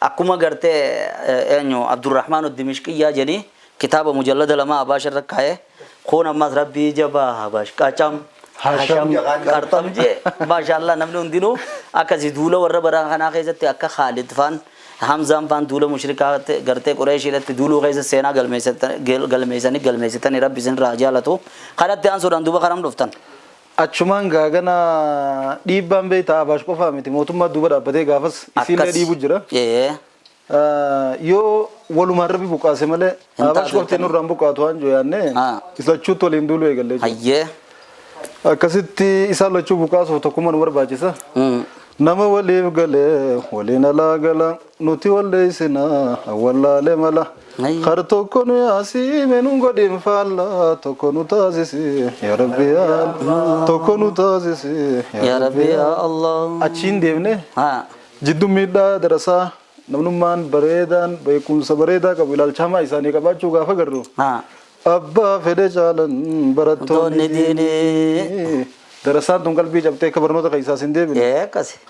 akkuma gartee eenyu Abdurrahmaan Dimishqiyyaa jedhii kitaaba mujallada 2 Abaash irra kaa'ee kun ammas rabbii jabaa Abaash qacam hasham qarxam jee maashaallah namni hundinuu akkasii duula warra bara kanaa keessatti akka Khaalid faan Hamzaan faan duula mushrikaa gartee Qureeshii irratti duuluu keessa seenaa galmeessitanii rabbi isin irraa jaalatu kanatti aansuudhaan duuba kanam dhuftan. Achumaan gaagana dhiibbaan beektaa Abaash qofaa miti mootummaa duuba dhaabbatee gaafas isiillee dhiibu jira. Yoo walumaan rabbi buqqaase malee Abaash qofti nurraan buqqaatu waan jiru yaadne isa lachuutti waliin duuluu eegallee jiru. Akkasitti isaan lachuu buqqaasuuf tokkummaa nu barbaachisa. Nama waliif galee waliin alaa gala nuti walleessinaa awwallaalee mala. Kar tokko nu yaasii nu godhin faalla tokko nu taasisi yaa rabbi yaa Allah tokko nu taasisi yaa rabbi yaa Allah. Achiin deemne jidduu miidhaa darasaa namnummaan bareedaan beekumsa bareedaa qabu ilaalcha hamaa isaanii qabaachuu gaafa garru. Abbaa fedhe caalan barattoonni diinii. Darasaan tun qalbii cabtee akka barnoota keessaas hin deebine.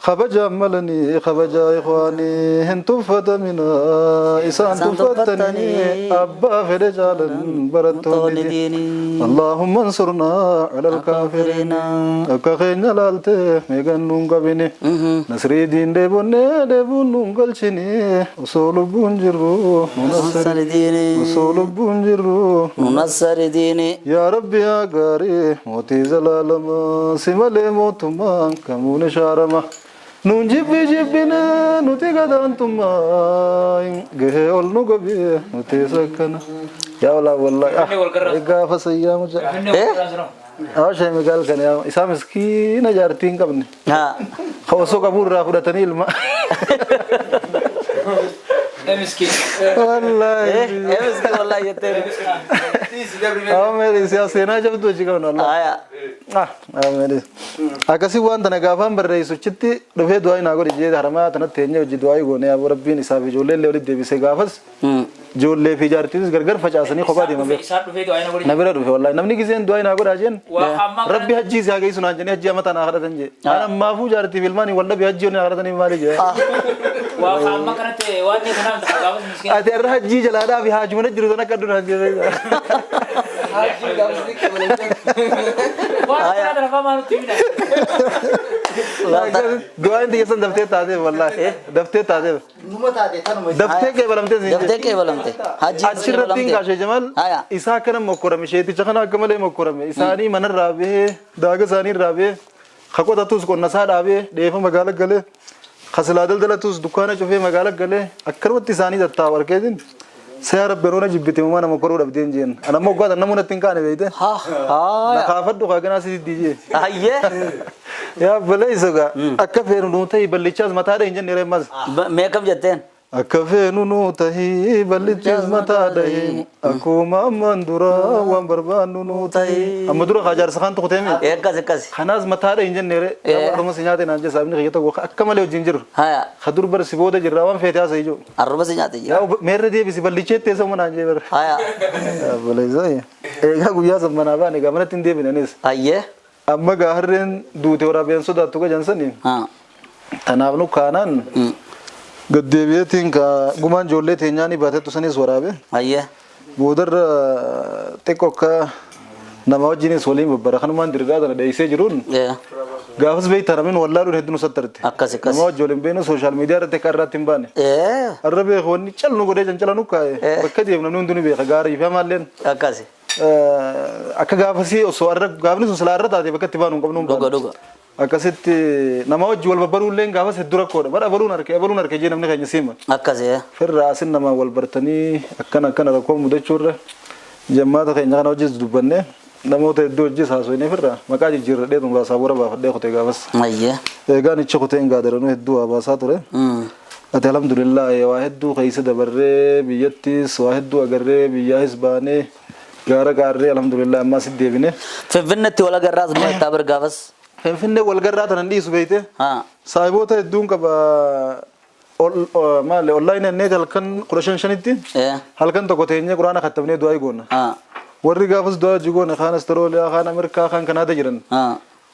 Kabajaan malanii kabajaa ikhwaanii hin tuffatamina isaan tuffatanii abbaa fedhe caalan barattoonni diinii. Allahumma ansurnaa ala alkaafiriina akka keenya laaltee meeqan nuun qabine nasrii diin deebonnee deebuun nuun galchine osoo lubbuun jirru nu nassari osoo lubbuun jirru nu nassari diini. Yaa Rabbi yaa gaarii mootii zalaalamaa si malee mootummaan kamuun ishaarama nuun jibbi jibbine nuti gadaantummaa gahee ol nu gabee nuti sakkana yaa walaa wallaahi gaafa sayyaa mucaa Awasha migaal kana yaa isaa miskiina jaartii hin qabne osoo qabuu irraa fudhatanii ilma. Miskin. Wallaahi. Miskin wallaahi jettee. Ameeri siyaa seenaa jabduu hojii qabna wallaahi. Ameeri. Akkasii waan tana gaafaan barreessuchitti dhufee du'aa naa godhi jee haramaa tanatti eenyu hojii du'aa goone yaa rabbiin isaaf ijoollee illee walitti deebisee gaafas ijoollee fi jaartiinis gargar facaasanii kophaa deeman beeku. Isaan dhufee du'aa naa godhi. Na bira dhufe wallaahi namni giseen du'aa naa godhaa jeen rabbi hajjii isaa geessu naan jennee hajjii amma tanaa kadhatan jee. An ammaafuu jaartiif ilmaan wal dhabe hajjii naa kadhatanii maali jee. Waa amma kanatti waan inni kanaaf gaafas miskin. Ati irra hajjii jalaadhaa fi haajuma jiru sana akka addunyaa hajjii. Waan kana lafa maalutti himna. Du'aan xiyyeessan daftee taateef wallaahi daftee taateef. Numa taate tanuma. Daftee qeebalamtee siin. Daftee qeebalamte. Hajji Achirratti hin kaashe Jamal isaa akkana mokkorame sheeticha kana akka malee mokkorame isaanii manarraa bahee daaga isaanii irraa bahee ka qotatus qonna isaa dhaabee dheefa magaala galee kasilaa daldalatus dukkaana cufee magaala galee akkanumatti isaanii tattaa'u arkeetiin Siyaa rabbi yeroo na jibbite uumaa nama koruu dhabdeen jeen. Ana ammoo waggaa namuu natti hin kaane beekte. Na kaafadhu kaa ganaa sitti jee. Ayyee. Yaa baleessa gaa akka feenu nuu tahi ballichaas mataadha hin jenne reemmas. Meeqam jetteen? Akka feenu nuu tahi ballichaas mataadha akkuma ammaan dura waan barbaannu nuu tahi. Amma dura kaa jaarsa kaan tokko teemi. Akkas akkas. Kanaas mataadha hin jenne re. Arruma si nyaate naan jecha sabni kiyya tokko akka malee wajjin jiru. Ka dur bar si booda jirra waan feete haasa ijoo. Arruma si nyaate jira. Yaa meerra deebisi ballichee teessa mana naan jee bara. Yaa baleessa. Egaa guyyaa san manaa baane egaa manatti hin deebine anis. Ayyee. Amma gaa harreen duute waraabeen sodaattu gajansanii. Tanaaf nu kaanaan gaddeebi'eetiin ka gumaan ijoollee teenyaanii baatettu sanis waraabe. Ayyee. Boodarra xiqqoo akka nama wajjinis waliin babbara kanumaan dirgaa tana dheessee jiruun. Gaafas beektaa namni wallaaluun hedduu nu sattarte. Akkas akkas. Nama wajji waliin beeknu social media irratti akka irratti hin baane. Arra beeku wanni calnu godhee cancala nu kaa'e bakka deemu namni hundi ni beeka gaarii fi hamaalleen. Akkasi. Akka gaafasii osoo arra gaafni sun silaa irra taate bakka itti baanu hin qabnu. Dhuga dhuga. Akkasitti nama wajji wal babbaruu illee gaafas hedduu rakkoodha. Bara abaluun harkee jee namni keenya siima. Akkasi. Firraa asin nama wal bartanii akkana akkana rakkoo mudachuurra jammaata keenya kana wajjis dubbannee namoota hedduu wajjis haasofnee firraa maqaa jijjiirradhee tun baasaa bora baafadhee kutee gaafas. Ayyee. Eegaan ichi kuteen gaadaranuu hedduu waa baasaa ture. Ati alhamdulillah waa hedduu keessa dabarree biyyattis waa hedduu agarree biyyaahis baanee gaara gaarree alhamdulillah ammaa si deebine. Finfinneetti wal agarraas moo itti bar gaafas? Finfinnee wal garraa tanan dhiisu beeyte. Saahiboota hedduun qaba maali online enneet halkan 15 5tti halkan tokko teenyee quraana kattabnee du'aa goona. Warri gaafas du'aa jigoone kaan Astarooliyaa, kaan Ameerikaa, kaan Kanaada jiran.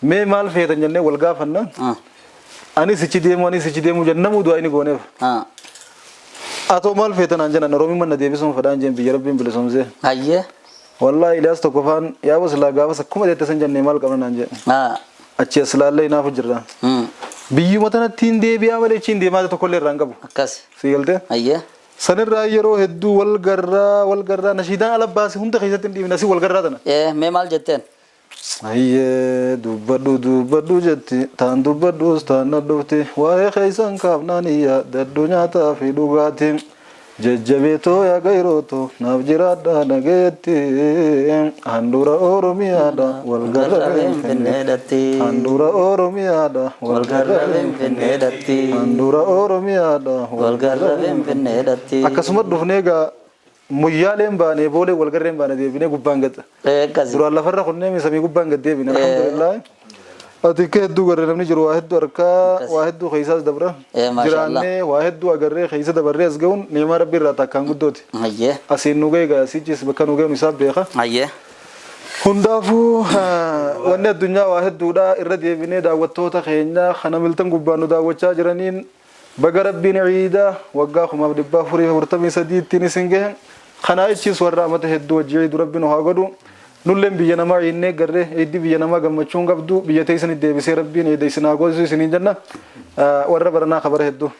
Mee maal feetan jennee wal gaafanna. Anis ichi deemu, anis ichi deemu jennamuu du'aa inni gooneef. Atoo maal feetan aan jennan, Oromiin mana deebisuun fedhaan jeen, biyya Rabbiin bilisoomsee. Hayyee. Wallaahi Iliyaas tokko faan yaa wasilaa gaafas akkuma jette san jennee maal qabna naan jedhe. Achi as laallee hinaafu jirra. Biyyuma tanatti hin deebi'aa malee achi hin deemaa tokkollee irraa hin qabu. Akkas. Si galtee? Hayyee. Sanirraa yeroo hedduu wal garraa, wal garraa, nashiidaan ala baase hunda keessatti hin dhiibne, asii wal garraa tana. Mee maal jetteen? Hayyee, dubbadhu dubbadhu jetti, taan dubbadhus taan na dhufti, waa'ee keessan kaafnaan iyya daddu nyaataa fi dhugaatiin, jajjabeetoo yaa gayrooto naaf jiraadha nagayetti, handhuura Oromiyaadha wal garra Finfinneedhatti. Handhuura Oromiyaadha wal garra Finfinneedhatti. Handhuura Oromiyaadha wal garra Finfinneedhatti. Akkasuma dhufnee egaa muyyaaleen baanee boolee wal garreen baane deebinee gubbaan gadda. Duraan lafarra kunneen samii gubbaan gad deebine, alhamdulillah. Ati akka hedduu garree namni jiru waa hedduu harkaa, waa hedduu keessaas dabra. Maasha Allah. Jiraannee waa hedduu agarree keessa dabarree as ga'uun ni'maa Rabbii irraa takkaan guddooti. Hayyee. Asiin nu ga'e gaa, sichis bakka nu ga'uun isaaf beeka. Hayyee. Hundaafuu wanni addunyaa waa hedduudha. Irra deebinee daawwattoota keenya kana miltan gubbaan nu daawwachaa jiraniin baga Rabbiin ciida waggaa 1443 ittiin isin gahe. Kanaa ichis warra amata hedduu wajji ciidu Rabbi nu haa godhu. Nulleen biyya namaa ciinnee garree ciiddi biyya namaa gammachuun qabdu, biyya teessanii deebisee Rabbiin ciida isin haa goosisu isiniin jenna. Warra baranaa kabara hedduu.